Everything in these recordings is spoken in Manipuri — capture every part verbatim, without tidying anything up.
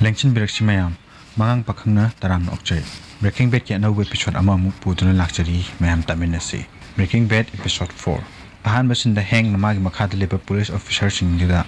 ꯂꯦꯡꯁꯤꯟꯕꯤꯔꯛꯁꯤ ꯃꯌꯥꯝ, ꯃꯉꯥꯡ ꯄꯥꯈꯪꯅ ꯇꯔꯥꯝꯅ ꯑꯣꯛꯆꯔꯤ꯫ Breaking Badꯀꯤ ꯑꯅꯧꯕ episode ꯑꯃꯃꯨꯛ ꯄꯨꯗꯨꯅ ꯂꯥꯛꯆꯔꯤ, ꯃꯌꯥꯝ ꯇꯥꯃꯤꯟꯅꯁꯤ꯫ Breaking Bad episode four꯫ ꯑꯍꯥꯟꯕ sceneꯗ Hankꯅ ꯃꯥꯒꯤ ꯃꯈꯥꯗ ꯂꯩꯕ police officerꯁꯤꯡꯗꯨꯗ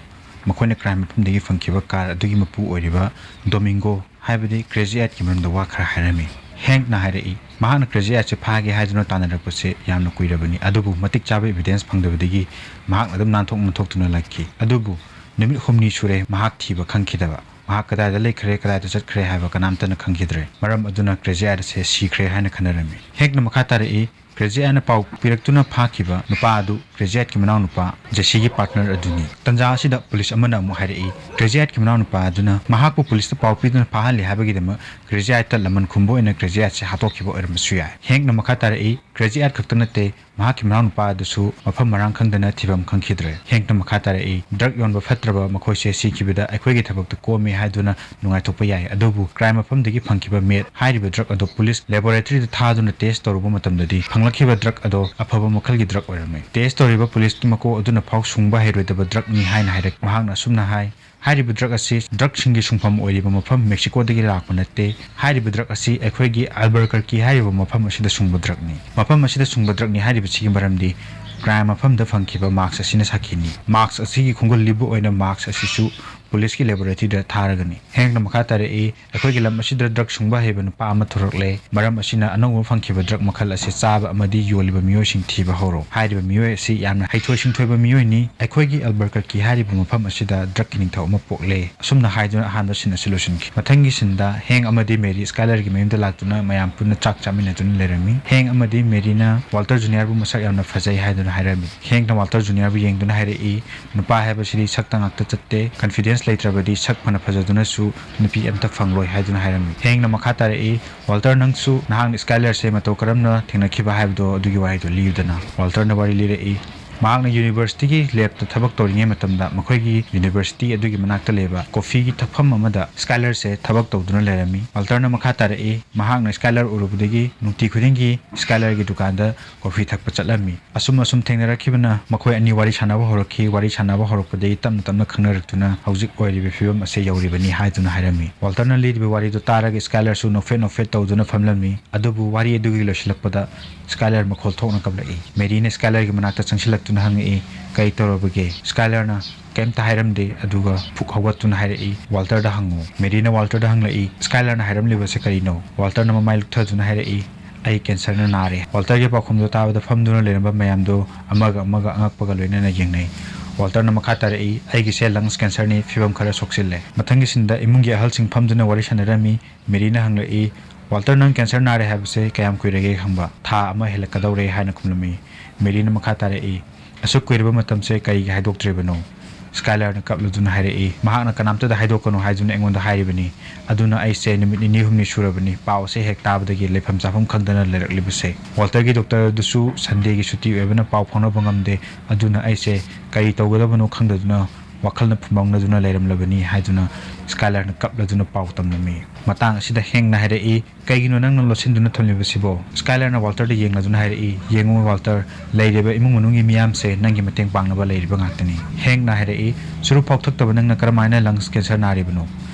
ꯃꯈꯣꯏꯅ crime ꯃꯐꯝꯗꯒꯤ ꯐꯪꯈꯤꯕ car ꯑꯗꯨꯒꯤ ꯃꯄꯨ ꯑꯣꯏꯔꯤꯕ Domingo, ꯍꯥꯏꯕꯗꯤ Crazy Eightꯀꯤ ꯃꯔꯝꯗ ꯋꯥ ꯈꯔ ꯍꯥꯏꯔꯝꯃꯤ꯫ Hankꯅ ꯍꯥꯏꯔꯛꯏ, ꯃꯍꯥꯛꯅ Crazy Eightꯁꯦ ꯐꯥꯒꯦ ꯍꯥꯏꯗꯨꯅ ꯇꯥꯟꯅꯔꯛꯄꯁꯦ ꯌꯥꯝꯅ ꯀꯨꯏꯔꯕꯅꯤ, ꯑꯗꯨꯕꯨ ꯃꯇꯤꯛ ꯆꯥꯕ evidence ꯐꯪꯗꯕꯗꯒꯤ ꯃꯍꯥꯛꯅ ꯑꯗꯨꯝ ꯅꯥꯟꯊꯣꯛ ꯅꯥꯟꯊꯣꯛꯇꯨꯅ ꯂꯥꯛꯈꯤ꯫ ꯑꯗꯨꯕꯨ ꯅꯨꯃꯤꯠ ꯍꯨꯝꯅꯤ ꯁꯨꯔꯦ ꯃꯍꯥꯛ ꯊꯤꯕ ꯈꯪꯈꯤꯗꯕ꯫ ꯃꯍꯥꯛ ꯀꯗꯥꯏꯗ ꯂꯩꯈ꯭ꯔꯦ, ꯀꯗꯥꯏꯗ ꯆꯠꯈ꯭ꯔꯦ ꯍꯥꯏꯕ ꯀꯅꯥꯝꯇꯅ ꯈꯪꯈꯤꯗ꯭ꯔꯦ꯫ ꯃꯔꯝ ꯑꯗꯨꯅ Crazy Eightꯁꯦ ꯁꯤꯈ꯭ꯔꯦ ꯍꯥꯏꯅ ꯈꯟꯅꯔꯝꯃꯤ꯫ Hankꯅ ꯃꯈꯥ ꯇꯥꯔꯛꯏ, Crazy Eightꯅ ꯄꯥꯎ ꯄꯤꯔꯛꯇꯨꯅ ꯐꯥꯈꯤꯕ ꯅꯨꯄꯥ ꯑꯗꯨ Crazy Eightꯀꯤ ꯃꯅꯥꯎꯅꯨꯄꯥ Jesseꯒꯤ partner ꯑꯗꯨꯅꯤ꯫ ꯇꯟꯖꯥ ꯑꯁꯤꯗ police ꯑꯃꯅ ꯑꯃꯨꯛ ꯍꯥꯏꯔꯛꯏ, Crazy Eightꯀꯤ ꯃꯅꯥꯎꯅꯨꯄꯥ ꯑꯗꯨꯅ ꯃꯍꯥꯛꯄꯨ policeꯇ ꯄꯥꯎ ꯄꯤꯗꯨꯅ ꯐꯥꯍꯜꯂꯤ ꯍꯥꯏꯕꯒꯤꯗꯃꯛ Crazy Eightꯇ ꯂꯃꯟ ꯈꯨꯝꯕ ꯑꯣꯏꯅ Crazy Eightꯁꯦ ꯍꯥꯠꯇꯣꯛꯈꯤꯕ ꯑꯣꯏꯔꯝꯕꯁꯨ ꯌꯥꯏ꯫ Hankꯅ ꯃꯈꯥ ꯇꯥꯔꯛꯏ, Crazy Eight ꯈꯛꯇ ꯅꯠꯇꯦ, ꯃꯍꯥꯛꯀꯤ ꯃꯅꯥꯎꯅꯨꯄꯥ ꯑꯗꯨꯁꯨ ꯃꯐꯝ ꯃꯔꯥꯡ ꯈꯪꯗꯅ ꯊꯤꯐꯝ ꯈꯪꯈꯤꯗ꯭ꯔꯦ꯫ Hankꯅ ꯃꯈꯥ ꯇꯥꯔꯛꯏ, drug ꯌꯣꯟꯕ ꯐꯠꯇ꯭ꯔꯕ ꯃꯈꯣꯏꯁꯦ ꯁꯤꯈꯤꯕꯗ ꯑꯩꯈꯣꯏꯒꯤ ꯊꯕꯛꯇ ꯀꯣꯝꯃꯤ ꯍꯥꯏꯗꯨꯅ ꯅꯨꯡꯉꯥꯏꯊꯣꯛꯄ ꯌꯥꯏ, ꯑꯗꯨꯕꯨ crime ꯃꯐꯝꯗꯒꯤ ꯐꯪꯈꯤꯕ meth ꯍꯥꯏꯔꯤꯕ drug ꯑꯗꯨ police laboratoryꯗ ꯊꯥꯗꯨꯅ test ꯇꯧꯔꯨꯕ ꯃꯇꯝꯗꯗꯤ ꯐꯪꯂꯛꯈꯤꯕ drug ꯑꯗꯨ ꯑꯐꯕ ꯃꯈꯜꯒꯤ drug ꯑꯣꯏꯔꯝꯃꯤ꯫ Test ꯇꯧꯔꯤꯕ policeꯀꯤ ꯃꯀꯣꯛ ꯑꯗꯨꯅ ꯐꯥꯎ ꯁꯨꯡꯕ ꯍꯩꯔꯣꯏꯗꯕ drugꯅꯤ ꯍꯥꯏꯅ ꯍꯥꯏꯔꯛ꯫ ꯃꯍꯥꯛꯅ ꯑꯁꯨꯝꯅ ꯍꯥꯏ, ꯍꯥꯏꯔꯤꯕ drug ꯑꯁꯤ drugꯁꯤꯡꯒꯤ ꯁꯨꯡꯐꯝ ꯑꯣꯏꯔꯤꯕ ꯃꯐꯝ Mexicoꯗꯒꯤ ꯂꯥꯛꯄ ꯅꯠꯇꯦ꯫ ꯍꯥꯏꯔꯤꯕ drug ꯑꯁꯤ ꯑꯩꯈꯣꯏꯒꯤ Albuquerque ꯍꯥꯏꯔꯤꯕ ꯃꯐꯝ ꯑꯁꯤꯗ ꯁꯨꯡꯕ drugꯅꯤ꯫ ꯃꯐꯝ ꯑꯁꯤꯗ ꯁꯨꯡꯕ drugꯅꯤ ꯍꯥꯏꯔꯤꯕꯁꯤꯒꯤ ꯃꯔꯝꯗꯤ crime ꯃꯐꯝꯗ ꯐꯪꯈꯤꯕ mask ꯑꯁꯤꯅ ꯁꯥꯈꯤꯅꯤ꯫ Mask ꯑꯁꯤꯒꯤ ꯈꯣꯡꯒꯨꯜ ꯂꯤꯕꯨ ꯑꯣꯏꯅ mask ꯑꯁꯤꯁꯨ policeꯀꯤ laboratoryꯗ ꯊꯥꯔꯒꯅꯤ꯫ Hankꯅ ꯃꯈꯥ ꯇꯥꯔꯛꯏ, ꯑꯩꯈꯣꯏꯒꯤ ꯂꯝ ꯑꯁꯤꯗ drug ꯁꯨꯡꯕ ꯍꯩꯕ ꯅꯨꯄꯥ ꯑꯃ ꯊꯣꯔꯛꯂꯦ꯫ ꯃꯔꯝ ꯑꯁꯤꯅ ꯑꯅꯧꯕ ꯐꯪꯈꯤꯕ drug ꯃꯈꯜ ꯑꯁꯤ ꯆꯥꯕ ꯑꯃꯗꯤ ꯌꯣꯜꯂꯤꯕ ꯃꯤꯑꯣꯏꯁꯤꯡ ꯊꯤꯕ ꯍꯧꯔꯣ꯫ ꯍꯥꯏꯔꯤꯕ ꯃꯤꯑꯣꯏ ꯑꯁꯤ ꯌꯥꯝꯅ ꯍꯩꯊꯣꯏ ꯁꯤꯡꯊꯣꯏꯕ ꯃꯤꯑꯣꯏꯅꯤ꯫ ꯑꯩꯈꯣꯏꯒꯤ Albuquerque ꯍꯥꯏꯔꯤꯕ ꯃꯐꯝ ꯑꯁꯤꯗ drugꯀꯤ ꯅꯤꯡꯊꯧ ꯑꯃ ꯄꯣꯛꯂꯦ꯫ ꯑꯁꯨꯝꯅ ꯍꯥꯏꯗꯨꯅ ꯑꯍꯥꯟꯕ scene ꯑꯁꯤ ꯂꯣꯏꯁꯤꯟꯈꯤ꯫ ꯃꯊꯪꯒꯤ sceneꯗ Hank ꯑꯃꯗꯤ Mary Skylerꯒꯤ ꯃꯌꯨꯝꯗ ꯂꯥꯛꯇꯨꯅ ꯃꯌꯥꯝ ꯄꯨꯟꯅ ꯆꯥꯛ ꯆꯥꯃꯤꯟꯅꯗꯨꯅ ꯂꯩꯔꯝꯃꯤ꯫ Hank ꯑꯃꯗꯤ Maryꯅ Walter Juniorꯕꯨ ꯃꯁꯛ ꯌꯥꯝꯅ ꯐꯖꯩ ꯍꯥꯏꯗꯨꯅ ꯍꯥꯏꯔꯝꯃꯤ꯫ Hankꯅ Walter Juniorꯕꯨ ꯌꯦꯡꯗꯨꯅ ꯍꯥꯏꯔꯛꯏ, ꯅꯨꯄꯥ ꯍꯥꯏꯕꯁꯤꯗꯤ ꯁꯛꯇ ꯉꯥꯛꯇ ꯆꯠꯇꯦ꯫ Confidence ꯂꯩꯇ꯭ꯔꯕꯗꯤ ꯁꯛ ꯐꯅ ꯐꯖꯗꯨꯅꯁꯨ ꯅꯨꯄꯤ ꯑꯝꯇ ꯐꯪꯂꯣꯏ ꯍꯥꯏꯗꯨꯅ ꯍꯥꯏꯔꯝꯃꯤ꯫ Hankꯅ ꯃꯈꯥ ꯇꯥꯔꯛꯏ, Walter, ꯅꯪꯁꯨ ꯅꯍꯥꯛꯅ Skylerꯁꯦ ꯃꯇꯧ ꯀꯔꯝꯅ ꯊꯦꯡꯅꯈꯤꯕ ꯍꯥꯏꯕꯗꯣ ꯑꯗꯨꯒꯤ ꯋꯥꯔꯤꯗꯣ ꯂꯤꯌꯨꯗꯅ꯫ Walterꯅ ꯋꯥꯔꯤ ꯂꯤꯔꯛꯏ, ꯃꯍꯥꯛꯅ ꯌꯨꯅꯤꯚꯔꯁꯤꯇꯤꯒꯤ ꯂꯦꯞꯇ ꯊꯕꯛ ꯇꯧꯔꯤꯉꯩ ꯃꯇꯝꯗ ꯃꯈꯣꯏꯒꯤ ꯌꯨꯅꯤꯚꯔꯁꯤꯇꯤ ꯑꯗꯨꯒꯤ ꯃꯅꯥꯛꯇ ꯂꯩꯕ ꯀꯣꯐꯤꯒꯤ ꯊꯛꯐꯝ ꯑꯃꯗ ꯁ꯭ꯀꯥꯏꯂꯔꯁꯦ ꯊꯕꯛ ꯇꯧꯗꯨꯅ ꯂꯩꯔꯝꯃꯤ꯫ ꯋꯥꯜꯇꯔꯅ ꯃꯈꯥ ꯇꯥꯔꯛꯏ, ꯃꯍꯥꯛꯅ ꯁ꯭ꯀꯥꯏꯂꯔ ꯎꯔꯨꯕꯗꯒꯤ ꯅꯨꯡꯇꯤ ꯈꯨꯗꯤꯡꯒꯤ ꯁ꯭ꯀꯥꯏꯂꯔꯒꯤ ꯗꯨꯀꯥꯟꯗ ꯀꯣꯐꯤ ꯊꯛꯄ ꯆꯠꯂꯝꯃꯤ꯫ ꯑꯁꯨꯝ ꯑꯁꯨꯝ ꯊꯦꯡꯅꯔꯛꯈꯤꯕꯅ ꯃꯈꯣꯏ ꯑꯅꯤ ꯋꯥꯔꯤ ꯁꯥꯟꯅꯕ ꯍꯧꯔꯛꯈꯤ꯫ ꯋꯥꯔꯤ ꯁꯥꯟꯅꯕ ꯍꯧꯔꯛꯄꯗꯒꯤ ꯇꯞꯅ ꯇꯞꯅ ꯈꯪꯅꯔꯛꯇꯨꯅ ꯍꯧꯖꯤꯛ ꯑꯣꯏꯔꯤꯕ ꯐꯤꯕꯝ ꯑꯁꯦ ꯌꯧꯔꯤꯕꯅꯤ ꯍꯥꯏꯗꯨꯅ ꯍꯥꯏꯔꯝꯃꯤ꯫ ꯋꯥꯜꯇꯔꯅ ꯂꯤꯔꯤꯕ ꯋꯥꯔꯤꯗꯨ ꯇꯥꯔꯒ ꯁ꯭ꯀꯥꯏꯂꯔꯁꯨ ꯅꯣꯛꯐꯦꯠ ꯅꯣꯛꯐꯦꯠ ꯇꯧꯗꯨꯅ ꯐꯝꯂꯝꯃꯤ꯫ ꯑꯗꯨꯕꯨ ꯋꯥꯔꯤ ꯑꯗꯨꯒꯤ ꯂꯣꯏꯁꯤꯜꯂꯛꯄꯗ ꯁ꯭ꯀꯥꯏꯂꯔ ꯃꯈꯣꯜ ꯊꯣꯛꯅ ꯀꯞꯂꯛꯏ꯫ ꯃꯦꯔꯤꯅ ꯁ꯭ꯀꯥꯏꯂꯔꯒꯤ ꯃꯅꯥꯛꯇ ꯆꯪꯁꯤꯜꯂꯛꯇꯨꯅ ꯍꯪꯉꯛꯏ, "ꯀꯔꯤ ꯇꯧꯔꯕꯒꯦ?" ꯁ꯭ꯀꯥꯏꯂꯔꯅ ꯀꯩꯝꯇ ꯍꯥꯏꯔꯝꯗꯦ, ꯑꯗꯨꯒ ꯐꯨꯛ ꯍꯧꯒꯠꯇꯨꯅ ꯍꯥꯏꯔꯛꯏ, "ꯋꯥꯜꯇꯔꯗ ꯍꯪꯉꯨ꯫" ꯃꯦꯔꯤꯅ ꯋꯥꯜꯇꯔꯗ ꯍꯪꯂꯛꯏ, "ꯁ꯭ꯀꯥꯏꯂꯔꯅ ꯍꯥꯏꯔꯝꯂꯤꯕꯁꯦ ꯀꯔꯤꯅꯣ?" ꯋꯥꯜꯇꯔꯅ ꯃꯃꯥꯏ ꯂꯨꯞꯊꯗꯨꯅ ꯍꯥꯏꯔꯛꯏ, "ꯑꯩ ꯀꯦꯟꯁꯔꯅ ꯅꯥꯔꯦ꯫" ꯋꯥꯜꯇꯔꯒꯤ ꯄꯥꯎꯈꯨꯝꯗꯣ ꯇꯥꯕꯗ ꯐꯝꯗꯨꯅ ꯂꯩꯔꯝꯕ ꯃꯌꯥꯝꯗꯣ ꯑꯃꯒ ꯑꯃꯒ ꯑꯉꯛꯄꯒ ꯂꯣꯏꯅꯅ ꯌꯦꯡꯅꯩ꯫ ꯋꯥꯜꯇꯔꯅ ꯃꯈꯥ ꯇꯥꯔꯛꯏ, "ꯑꯩꯒꯤꯁꯦ ꯂꯪꯁ ꯀꯦꯟꯁꯔꯅꯤ, ꯐꯤꯕꯝ ꯈꯔ ꯁꯣꯛꯆꯤꯜꯂꯦ꯫" ꯃꯊꯪꯒꯤ ꯁꯤꯟꯗ ꯏꯃꯨꯡꯒꯤ ꯑꯍꯜꯁꯤꯡ ꯐꯝꯗꯨꯅ ꯋꯥꯔꯤ ꯁꯥꯟꯅꯔꯝꯃꯤ꯫ ꯃꯦꯔꯤꯅ ꯍꯪꯂꯛꯏ, "ꯋꯥꯜꯇꯔ, ꯅꯪ ꯀꯦꯟꯁꯔ ꯅꯥꯔꯦ ꯍꯥꯏꯕꯁꯦ ꯀꯌꯥꯝ ꯀꯨꯏꯔꯒꯦ ꯈꯪꯕ?" "ꯊꯥ ꯑꯃ ꯍꯦꯜꯂꯛꯀꯗꯧꯔꯦ" ꯍꯥꯏꯅ ꯈꯨꯝꯂꯝꯃꯤ꯫ ꯃꯦꯔꯤꯅ ꯃꯈꯥ ꯇꯥꯔꯛꯏ, "ꯑꯁꯨꯛ ꯀꯨꯏꯔꯕ ꯃꯇꯝꯁꯦ ꯀꯔꯤꯒꯤ ꯍꯥꯏꯗꯣꯛꯇ꯭ꯔꯤꯕꯅꯣ?" ꯁ꯭ꯀꯥꯏꯂꯔꯅ ꯀꯞꯂꯗꯨꯅ ꯍꯥꯏꯔꯛꯏ, "ꯃꯍꯥꯛꯅ ꯀꯅꯥꯝꯇꯗ ꯍꯥꯏꯗꯣꯛꯀꯅꯨ ꯍꯥꯏꯗꯨꯅ ꯑꯩꯉꯣꯟꯗ ꯍꯥꯏꯔꯤꯕꯅꯤ꯫ ꯑꯗꯨꯅ ꯑꯩꯁꯦ ꯅꯨꯃꯤꯠ ꯅꯤꯅꯤ ꯍꯨꯝꯅꯤ ꯁꯨꯔꯕꯅꯤ ꯄꯥꯎ ꯑꯁꯦ ꯍꯦꯛ ꯇꯥꯕꯗꯒꯤ ꯂꯩꯐꯝ ꯆꯥꯐꯝ ꯈꯪꯗꯅ ꯂꯩꯔꯛꯂꯤꯕꯁꯦ꯫ ꯋꯥꯜꯇꯔꯒꯤ ꯗꯣꯛꯇꯔ ꯑꯗꯨꯁꯨ ꯁꯟꯗꯦꯒꯤ ꯁꯨꯇꯤ ꯑꯣꯏꯕꯅ ꯄꯥꯎ ꯐꯥꯎꯅꯕ ꯉꯝꯗꯦ꯫ ꯑꯗꯨꯅ ꯑꯩꯁꯦ ꯀꯔꯤ ꯇꯧꯒꯗꯕꯅꯣ ꯈꯪꯗꯗꯨꯅ ꯋꯥꯈꯜꯅ ꯐꯨꯝꯕꯪꯅꯗꯨꯅ ꯂꯩꯔꯝꯂꯕꯅꯤ" ꯍꯥꯏꯗꯨꯅ ꯁ꯭ꯀꯥꯏꯂꯔꯅ ꯀꯞꯂꯗꯨꯅ ꯄꯥꯎ ꯇꯝꯂꯝꯃꯤ꯫ ꯃꯇꯥꯡ ꯑꯁꯤꯗ ꯍꯦꯡꯅ ꯍꯥꯏꯔꯛꯏ, "ꯀꯩꯒꯤꯅꯣ ꯅꯪꯅ ꯂꯣꯠꯁꯤꯟꯗꯨꯅ ꯊꯝꯂꯤꯕꯁꯤꯕꯣ?" ꯁ꯭ꯀꯥꯏꯂꯔꯅ ꯋꯥꯜꯇꯔꯗ ꯌꯦꯡꯂꯗꯨꯅ ꯍꯥꯏꯔꯛꯏ, "ꯌꯦꯡꯉꯨ ꯋꯥꯜꯇꯔ, ꯂꯩꯔꯤꯕ ꯏꯃꯨꯡ ꯃꯅꯨꯡꯒꯤ ꯃꯤꯌꯥꯝꯁꯦ ꯅꯪꯒꯤ ꯃꯇꯦꯡ ꯄꯥꯡꯅꯕ ꯂꯩꯔꯤꯕ ꯉꯥꯛꯇꯅꯤ꯫" ꯍꯦꯡꯅ ꯍꯥꯏꯔꯛꯏ, "ꯆꯨꯔꯨꯞ ꯐꯥꯎ ꯊꯛꯇꯕ ꯅꯪꯅ ꯀꯔꯝꯍꯥꯏꯅ ꯂꯪꯁ ꯀꯦꯟꯁꯔ ꯅꯥꯔꯤꯕꯅꯣ?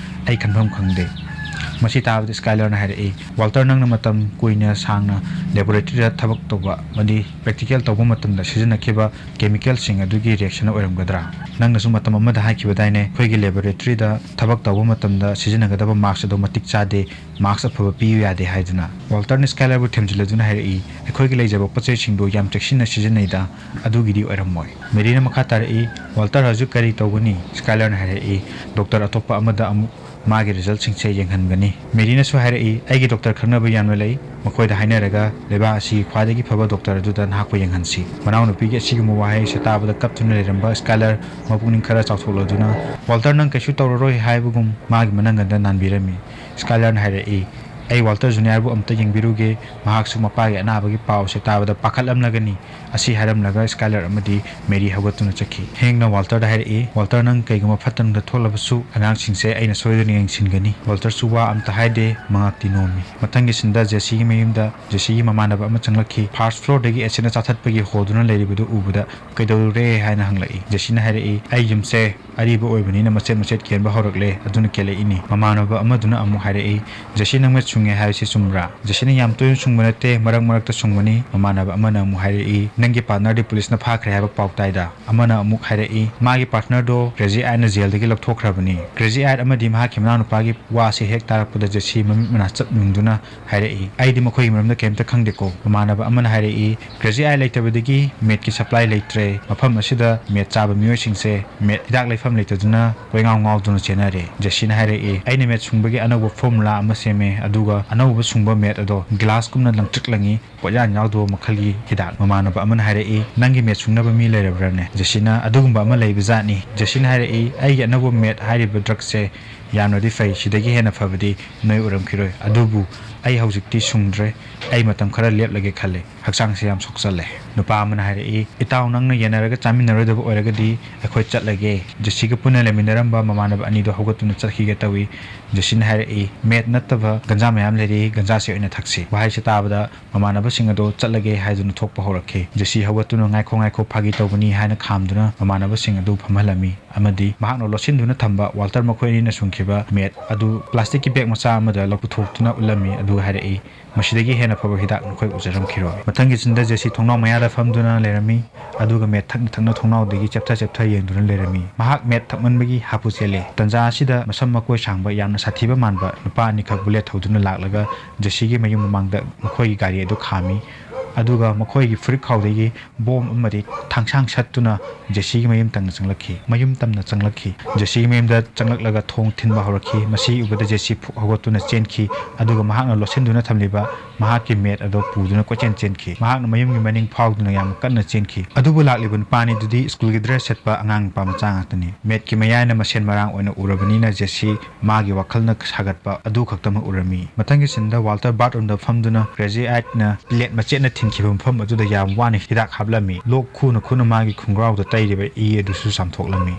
ꯑꯩ ꯈꯟꯐꯝ ꯈꯪꯗꯦ꯫" ꯃꯁꯤ ꯇꯥꯕꯗ ꯁ꯭ꯀꯥꯏꯂꯔꯅ ꯍꯥꯏꯔꯛꯏ, "ꯋꯥꯜꯇꯔ, ꯅꯪꯅ ꯃꯇꯝ ꯀꯨꯏꯅ ꯁꯥꯡꯅ ꯂꯦꯕꯣꯔꯦꯇꯔꯤꯗ ꯊꯕꯛ ꯇꯧꯕ ꯑꯃꯗꯤ ꯄ꯭ꯔꯦꯛꯇꯤꯀꯦꯜ ꯇꯧꯕ ꯃꯇꯝꯗ ꯁꯤꯖꯤꯟꯅꯈꯤꯕ ꯀꯦꯃꯤꯀꯦꯜꯁꯤꯡ ꯑꯗꯨꯒꯤ ꯔꯤꯌꯦꯛꯁꯟ ꯑꯣꯏꯔꯝꯒꯗ꯭ꯔꯥ? ꯅꯪꯅꯁꯨ ꯃꯇꯝ ꯑꯃꯗ ꯍꯥꯏꯈꯤꯕꯗꯥꯏꯅꯦ, ꯑꯩꯈꯣꯏꯒꯤ ꯂꯦꯕꯣꯔꯦꯇꯔꯤꯗ ꯊꯕꯛ ꯇꯧꯕ ꯃꯇꯝꯗ ꯁꯤꯖꯤꯟꯅꯒꯗꯕ ꯃꯥꯛꯁ ꯑꯗꯨ ꯃꯇꯤꯛ ꯆꯥꯗꯦ, ꯃꯥꯛꯁ ꯑꯐꯕ ꯄꯤꯌꯨ ꯌꯥꯗꯦ ꯍꯥꯏꯗꯨꯅ?" ꯋꯥꯜꯇꯔꯅ ꯁ꯭ꯀꯥꯏꯂꯔꯕꯨ ꯊꯦꯝꯖꯤꯜꯂꯗꯨꯅ ꯍꯥꯏꯔꯛꯏ, "ꯑꯩꯈꯣꯏꯒꯤ ꯂꯩꯖꯕ ꯄꯣꯠ ꯆꯩꯁꯤꯡꯗꯨ ꯌꯥꯝ ꯆꯦꯛꯁꯤꯟꯅ ꯁꯤꯖꯤꯟꯅꯩꯗ, ꯑꯗꯨꯒꯤꯗꯤ ꯑꯣꯏꯔꯝꯃꯣꯏ꯫" ꯃꯦꯔꯤꯅ ꯃꯈꯥ ꯇꯥꯔꯛꯏ, "ꯋꯥꯜꯇꯔ ꯍꯧꯖꯤꯛ ꯀꯔꯤ ꯇꯧꯒꯅꯤ?" ꯁ꯭ꯀꯥꯏꯂꯔꯅ ꯍꯥꯏꯔꯛꯏ, "ꯗꯣꯛꯇꯔ ꯑꯇꯣꯞꯄ ꯑꯃꯗ ꯑꯃꯨꯛ ꯃꯥꯒꯤ ꯔꯤꯖꯜꯁꯤꯡꯁꯦ ꯌꯦꯡꯍꯟꯒꯅꯤ꯫" ꯃꯦꯔꯤꯅꯁꯨ ꯍꯥꯏꯔꯛꯏ, "ꯑꯩꯒꯤ ꯗꯣꯛꯇꯔ ꯈꯪꯅꯕ ꯌꯥꯝꯅ ꯂꯩ, ꯃꯈꯣꯏꯗ ꯍꯥꯏꯅꯔꯒ ꯂꯩꯕꯥꯛ ꯑꯁꯤꯒꯤ ꯈ꯭ꯋꯥꯏꯗꯒꯤ ꯐꯕ ꯗꯣꯛꯇꯔ ꯑꯗꯨꯗ ꯅꯍꯥꯛꯄꯨ ꯌꯦꯡꯍꯟꯁꯤ꯫" ꯃꯅꯥꯎꯅꯨꯄꯤꯒꯤ ꯑꯁꯤꯒꯨꯝꯕ ꯋꯥꯍꯩ ꯑꯁꯤ ꯇꯥꯕꯗ ꯀꯞꯇꯨꯅ ꯂꯩꯔꯝꯕ ꯁ꯭ꯀꯥꯏꯂꯔ ꯃꯄꯨꯛꯅꯤꯡ ꯈꯔ ꯆꯥꯎꯊꯣꯛꯂꯗꯨꯅ, "ꯋꯥꯜꯇꯔ, ꯅꯪ ꯀꯩꯁꯨ ꯇꯧꯔꯔꯣꯏ" ꯍꯥꯏꯕꯒꯨꯝ ꯃꯥꯒꯤ ꯃꯅꯪꯒꯟꯗ ꯅꯥꯟꯕꯤꯔꯝꯃꯤ꯫ ꯁ꯭ꯀꯥꯏꯂꯔꯅ ꯍꯥꯏꯔꯛꯏ, "ꯑꯩ ꯋꯥꯜꯇꯔ ꯖꯨꯅꯤꯌꯔꯕꯨ ꯑꯝꯇ ꯌꯦꯡꯕꯤꯔꯨꯒꯦ, ꯃꯍꯥꯛꯁꯨ ꯃꯄꯥꯒꯤ ꯑꯅꯥꯕꯒꯤ ꯄꯥꯎꯁꯦ ꯇꯥꯕꯗ ꯄꯥꯈꯠꯂꯝꯂꯒꯅꯤ", ꯑꯁꯤ ꯍꯥꯏꯔꯝꯂꯒ ꯁ꯭ꯀꯥꯏꯂꯔ ꯑꯃꯗꯤ ꯃꯦꯔꯤ ꯍꯧꯒꯠꯇꯨꯅ ꯆꯠꯈꯤ꯫ ꯍꯦꯡꯅ ꯋꯥꯜꯇꯔꯗ ꯍꯥꯏꯔꯛꯏ, "ꯋꯥꯜꯇꯔ, ꯅꯪ ꯀꯩꯒꯨꯝꯕ ꯐꯠꯇꯅꯨꯡꯗ ꯊꯣꯛꯂꯕꯁꯨ ꯑꯉꯥꯡꯁꯤꯡꯁꯦ ꯑꯩꯅ ꯁꯣꯏꯗꯅ ꯌꯦꯡꯁꯤꯟꯒꯅꯤ꯫" ꯋꯥꯜꯇꯔꯁꯨ ꯋꯥ ꯑꯝꯇ ꯍꯥꯏꯗꯦ, ꯃꯉꯥꯛꯇꯤ ꯅꯣꯝꯃꯤ꯫ ꯃꯊꯪꯒꯤ ꯁꯤꯟꯗ ꯖꯦꯁꯤꯒꯤ ꯃꯌꯨꯝꯗ ꯖꯦꯁꯤꯒꯤ ꯃꯃꯥꯟꯅꯕ ꯑꯃ ꯆꯪꯂꯛꯈꯤ꯫ ꯐꯥꯔꯁ ꯐ꯭ꯂꯣꯔꯗꯒꯤ ꯑꯦꯁꯤꯠꯅ ꯆꯥꯊꯠꯄꯒꯤ ꯍꯣꯗꯨꯅ ꯂꯩꯔꯤꯕꯗꯨ ꯎꯕꯗ "ꯀꯩꯗꯧꯔꯦ?" ꯍꯥꯏꯅ ꯍꯪꯂꯛꯏ꯫ ꯖꯦꯁꯤꯅ ꯍꯥꯏꯔꯛꯏ, "ꯑꯩ ꯌꯨꯝꯁꯦ ꯑꯔꯤꯕ ꯑꯣꯏꯕꯅꯤꯅ ꯃꯆꯦꯠ ꯃꯆꯦꯠ ꯀꯦꯟꯕ ꯍꯧꯔꯛꯂꯦ, ꯑꯗꯨꯅ ꯀꯦꯜꯂꯛꯏꯅꯤ꯫" ꯃꯃꯥꯟꯅꯕ ꯑꯃꯗꯨꯅ ꯑꯃꯨꯛ ꯍꯥꯏꯔꯛꯏ, "ꯖꯦꯁꯤ, ꯅꯪ ꯃꯤꯠ ꯁꯨꯡꯉꯦ ꯍꯥꯏꯕꯁꯤ ꯆꯨꯝꯕ꯭ꯔꯥ?" ꯖꯦꯁꯤꯅ, "ꯌꯥꯝ ꯇꯣꯏꯅ ꯁꯨꯡꯕ ꯅꯠꯇꯦ, ꯃꯔꯛ ꯃꯔꯛꯇ ꯁꯨꯡꯕꯅꯤ꯫" ꯃꯃꯥꯟꯅꯕ ꯑꯃꯅ ꯑꯃꯨꯛ ꯍꯥꯏꯔꯛꯏ, "ꯅꯪꯒꯤ ꯄꯥꯔꯠꯅꯔꯗꯤ ꯄꯨꯂꯤꯁꯅ ꯐꯥꯈ꯭ꯔꯦ ꯍꯥꯏꯕ ꯄꯥꯎ ꯇꯥꯏꯗ?" ꯑꯃꯅ ꯑꯃꯨꯛ ꯍꯥꯏꯔꯛꯏ, "ꯃꯥꯒꯤ ꯄꯥꯔꯠꯅꯔꯗꯣ ꯀ꯭ꯔꯦꯖꯤ ꯑꯥꯏꯠꯅ ꯖꯦꯜꯗꯒꯤ ꯂꯧꯊꯣꯛꯈ꯭ꯔꯕꯅꯤ꯫" ꯀ꯭ꯔꯦꯖꯤ ꯑꯥꯏꯠ ꯑꯃꯗꯤ ꯃꯍꯥꯛꯀꯤ ꯃꯅꯥꯎꯅꯨꯄꯥꯒꯤ ꯋꯥꯁꯤ ꯍꯦꯛ ꯇꯥꯔꯛꯄꯗ ꯖꯦꯁꯤ ꯃꯃꯤꯠ ꯃꯅꯥ ꯆꯞ ꯌꯨꯡꯗꯨꯅ ꯍꯥꯏꯔꯛꯏ, "ꯑꯩꯗꯤ ꯃꯈꯣꯏꯒꯤ ꯃꯔꯝꯗ ꯀꯔꯤꯝꯇ ꯈꯪꯗꯦꯀꯣ꯫" ꯃꯃꯥꯟꯅꯕ ꯑꯃꯅ ꯍꯥꯏꯔꯛꯏ, "ꯀ꯭ꯔꯦꯖꯤ ꯑꯥꯏꯠ ꯂꯩꯇꯕꯗꯒꯤ ꯃꯦꯠꯀꯤ ꯁꯄ꯭ꯂꯥꯏ ꯂꯩꯇ꯭ꯔꯦ꯫ ꯃꯐꯝ ꯑꯁꯤꯗ ꯃꯦꯠ ꯆꯥꯕ ꯃꯤꯑꯣꯏꯁꯤꯡꯁꯦ ꯃꯦꯠ ꯍꯤꯗꯥꯛ ꯂꯩꯐꯝ ꯂꯩꯇꯗꯨꯅ ꯀꯣꯏꯉꯥꯎ ꯉꯥꯎꯗꯨꯅ ꯆꯦꯟꯅꯔꯦ꯫" ꯖꯦꯁꯤꯅ ꯍꯥꯏꯔꯛꯏ, "ꯑꯩꯅ ꯃꯦꯠ ꯁꯨꯡꯕꯒꯤ ꯑꯅꯧꯕ ꯐꯣꯔꯃꯨꯂꯥ ꯑꯃ ꯁꯦꯝꯃꯦ, ꯑꯗꯨꯒ ꯑꯅꯧꯕ ꯁꯨꯡꯕ ꯃꯦꯠ ꯑꯗꯣ ꯒ꯭ꯂꯥꯁꯀꯨꯝꯅ ꯂꯪꯇ꯭ꯔꯤꯛ ꯂꯪꯉꯤ, ꯄꯣꯠꯌꯥꯟ ꯌꯥꯎꯗꯕ ꯃꯈꯜꯒꯤ ꯍꯤꯗꯥꯛ꯫" ꯃꯃꯥꯟꯅꯕ ꯑꯃꯅ ꯍꯥꯏꯔꯛꯏ, "ꯅꯪꯒꯤ ꯃꯦꯠ ꯁꯨꯡꯅꯕ ꯃꯤ ꯂꯩꯔꯕ꯭ꯔꯥꯅꯦ?" ꯖꯦꯁꯤꯅ, "ꯑꯗꯨꯒꯨꯝꯕ ꯑꯃ ꯂꯩꯕꯖꯥꯠꯅꯤ꯫" ꯖꯦꯁꯤꯅ ꯍꯥꯏꯔꯛꯏ, "ꯑꯩꯒꯤ ꯑꯅꯧꯕ ꯃꯦꯠ ꯍꯥꯏꯔꯤꯕ ꯗ꯭ꯔꯛꯁꯦ ꯌꯥꯝꯅꯗꯤ ꯐꯩ, ꯁꯤꯗꯒꯤ ꯍꯦꯟꯅ ꯐꯕꯗꯤ ꯅꯣꯏ ꯎꯔꯝꯈꯤꯔꯣꯏ꯫ ꯑꯗꯨꯕꯨ ꯑꯩ ꯍꯧꯖꯤꯛꯇꯤ ꯁꯨꯡꯗ꯭ꯔꯦ, ꯑꯩ ꯃꯇꯝ ꯈꯔ ꯂꯦꯞꯂꯒꯦ ꯈꯜꯂꯦ, ꯍꯛꯆꯥꯡꯁꯦ ꯌꯥꯝ ꯁꯣꯛꯆꯜꯂꯦ꯫" ꯅꯨꯄꯥ ꯑꯃꯅ ꯍꯥꯏꯔꯛꯏ, "ꯏꯇꯥꯎ, ꯅꯪꯅ ꯌꯥꯅꯔꯒ ꯆꯥꯃꯤꯟꯅꯔꯣꯏꯗꯕ ꯑꯣꯏꯔꯒꯗꯤ ꯑꯩꯈꯣꯏ ꯆꯠꯂꯒꯦ꯫" ꯖꯦꯁꯤꯒ ꯄꯨꯟꯅ ꯂꯩꯃꯤꯟꯅꯔꯝꯕ ꯃꯃꯥꯟꯅꯕ ꯑꯅꯤꯗꯣ ꯍꯧꯒꯠꯇꯨꯅ ꯆꯠꯈꯤꯒꯦ ꯇꯧꯏ꯫ ꯖꯦꯁꯤꯅ ꯍꯥꯏꯔꯛꯏ, "ꯃꯦꯠ ꯅꯠꯇꯕ ꯒꯟꯖꯥ ꯃꯌꯥꯝ ꯂꯩꯔꯤ, ꯒꯟꯖꯥꯁꯦ ꯑꯣꯏꯅ ꯊꯛꯁꯤ꯫" ꯋꯥꯍꯩꯁꯤ ꯇꯥꯕꯗ ꯃꯃꯥꯟꯅꯕꯁꯤꯡ ꯑꯗꯣ ꯆꯠꯂꯒꯦ ꯍꯥꯏꯗꯨꯅ ꯊꯣꯛꯄ ꯍꯧꯔꯛꯈꯤ꯫ ꯖꯦꯁꯤ ꯍꯧꯒꯠꯇꯨꯅ, "ꯉꯥꯏꯈꯣ, ꯉꯥꯏꯈꯣ, ꯐꯥꯒꯤ ꯇꯧꯕꯅꯤ" ꯍꯥꯏꯅ ꯈꯥꯝꯗꯨꯅ ꯃꯃꯥꯟꯅꯕꯁꯤꯡ ꯑꯗꯨ ꯐꯝꯍꯜꯂꯝꯃꯤ ꯑꯃꯗꯤ ꯃꯍꯥꯛꯅ ꯂꯣꯠꯁꯤꯟꯗꯨꯅ ꯊꯝꯕ ꯋꯥꯜꯇꯔ ꯃꯈꯣꯏ ꯑꯅꯤꯅ ꯁꯨꯡꯈꯤꯕ ꯃꯦꯠ ꯑꯗꯨ ꯄ꯭ꯂꯥꯁꯇꯤꯛꯀꯤ ꯕꯦꯒ ꯃꯆꯥ ꯑꯃꯗ ꯂꯧ-, ꯄꯨꯊꯣꯛꯇꯨꯅ ꯎꯠꯂꯝꯃꯤ, ꯑꯗꯨꯒ ꯍꯥꯏꯔꯛꯏ, "ꯃꯁꯤꯗꯒꯤ ꯍꯦꯟꯅ ꯐꯕ ꯍꯤꯗꯥꯛ ꯅꯈꯣꯏ ꯎꯖꯔꯝꯈꯤꯔꯣꯏ꯫" ꯃꯊꯪꯒꯤ ꯁꯤꯟꯗ ꯖꯦꯁꯤ ꯊꯣꯡꯅꯥꯎ ꯃꯌꯥꯗ ꯐꯝꯗꯨꯅ ꯂꯩꯔꯝꯃꯤ, ꯑꯗꯨꯒ ꯃꯦꯠ ꯊꯛꯅ ꯊꯛꯅ ꯊꯣꯡꯅꯥꯎꯗꯒꯤ ꯆꯦꯞꯊ ꯆꯦꯞꯊ ꯌꯦꯡꯗꯨꯅ ꯂꯩꯔꯝꯃꯤ꯫ ꯃꯍꯥꯛ ꯃꯦꯠ ꯊꯛꯃꯟꯕꯒꯤ ꯍꯥꯄꯨ ꯆꯦꯜꯂꯦ꯫ ꯇꯟꯖꯥ ꯑꯁꯤꯗ ꯃꯁꯝ ꯃꯀꯣꯏ ꯁꯥꯡꯕ, ꯌꯥꯝꯅ ꯁꯥꯊꯤꯕ ꯃꯥꯟꯕ ꯅꯨꯄꯥ ꯑꯅꯤꯈꯛ ꯕꯨꯂꯦꯠ ꯊꯧꯗꯨꯅ ꯂꯥꯛꯂꯒ ꯖꯦꯁꯤꯒꯤ ꯃꯌꯨꯝ ꯃꯃꯥꯡꯗ ꯃꯈꯣꯏꯒꯤ ꯒꯥꯔꯤ ꯑꯗꯨ ꯈꯥꯝꯃꯤ꯫ ꯑꯗꯨꯒ ꯃꯈꯣꯏꯒꯤ ꯐꯨꯔꯤꯠ ꯈꯥꯎꯗꯒꯤ ꯕꯣꯝ ꯑꯃꯗꯤ ꯊꯥꯡꯁꯥꯡ ꯁꯠꯇꯨꯅ ꯖꯦꯁꯤꯒꯤ ꯃꯌꯨꯝ ꯇꯝꯅ ꯆꯪꯂꯛꯈꯤ꯫ ꯃꯌꯨꯝ ꯇꯝꯅ ꯆꯪꯂꯛꯈꯤ꯫ ꯖꯦꯁꯤꯒꯤ ꯃꯌꯨꯝꯗ ꯆꯪꯂꯛꯂꯒ ꯊꯣꯡ ꯊꯤꯟꯕ ꯍꯧꯔꯛꯈꯤ꯫ ꯃꯁꯤ ꯎꯕꯗ ꯖꯦꯁꯤ ꯐꯨꯛ ꯍꯧꯒꯠꯇꯨꯅ ꯆꯦꯟꯈꯤ, ꯑꯗꯨꯒ ꯃꯍꯥꯛꯅ ꯂꯣꯠꯁꯤꯟꯗꯨꯅ ꯊꯝꯂꯤꯕ ꯃꯍꯥꯛꯀꯤ ꯃꯦꯠ ꯑꯗꯨ ꯄꯨꯗꯨꯅ ꯀꯣꯏꯆꯦꯟ ꯆꯦꯟꯈꯤ꯫ ꯃꯍꯥꯛꯅ ꯃꯌꯨꯝꯒꯤ ꯃꯅꯤꯡ ꯐꯥꯎꯗꯨꯅ ꯌꯥꯝ ꯀꯟꯅ ꯆꯦꯟꯈꯤ꯫ ꯑꯗꯨꯕꯨ ꯂꯥꯛꯂꯤꯕ ꯅꯨꯄꯥ ꯑꯅꯤꯗꯨꯗꯤ ꯁ꯭ꯀꯨꯜꯒꯤ ꯗ꯭ꯔꯦꯁ ꯁꯦꯠꯄ ꯑꯉꯥꯡ ꯅꯨꯄꯥ ꯃꯆꯥ ꯉꯥꯛꯇꯅꯤ꯫ ꯃꯦꯠꯀꯤ ꯃꯌꯥꯏꯅ ꯃꯁꯦꯟ ꯃꯔꯥꯡ ꯑꯣꯏꯅ ꯎꯔꯕꯅꯤꯅ ꯖꯦꯁꯤ ꯃꯥꯒꯤ ꯋꯥꯈꯜꯅ ꯁꯥꯒꯠꯄ ꯑꯗꯨ ꯈꯛꯇꯃꯛ ꯎꯔꯝꯃꯤ꯫ ꯃꯊꯪꯒꯤ ꯁꯤꯟꯗ ꯋꯥꯜꯇꯔ ꯕꯥꯠꯔꯨꯝꯗ ꯐꯝꯗꯨꯅ ꯀ꯭ꯔꯦꯖꯤ ꯑꯥꯏꯠꯅ ꯄ꯭ꯂꯦꯠ ꯃꯆꯦꯠꯅ ꯊꯤꯟꯈꯤꯕ ꯃꯐꯝ ꯑꯗꯨꯗ ꯌꯥꯝ ꯋꯥꯅ ꯍꯤꯗꯥꯛ ꯍꯥꯞꯂꯝꯃꯤ꯫ ꯂꯣꯛ ꯈꯨꯅ ꯈꯨꯅ ꯃꯥꯒꯤ ꯈꯣꯡꯒ꯭ꯔꯥꯎꯗ ꯇꯩꯔꯤꯕ ꯏ ꯑꯗꯨꯁꯨ ꯆꯥꯝꯊꯣꯛꯂꯝꯃꯤ꯫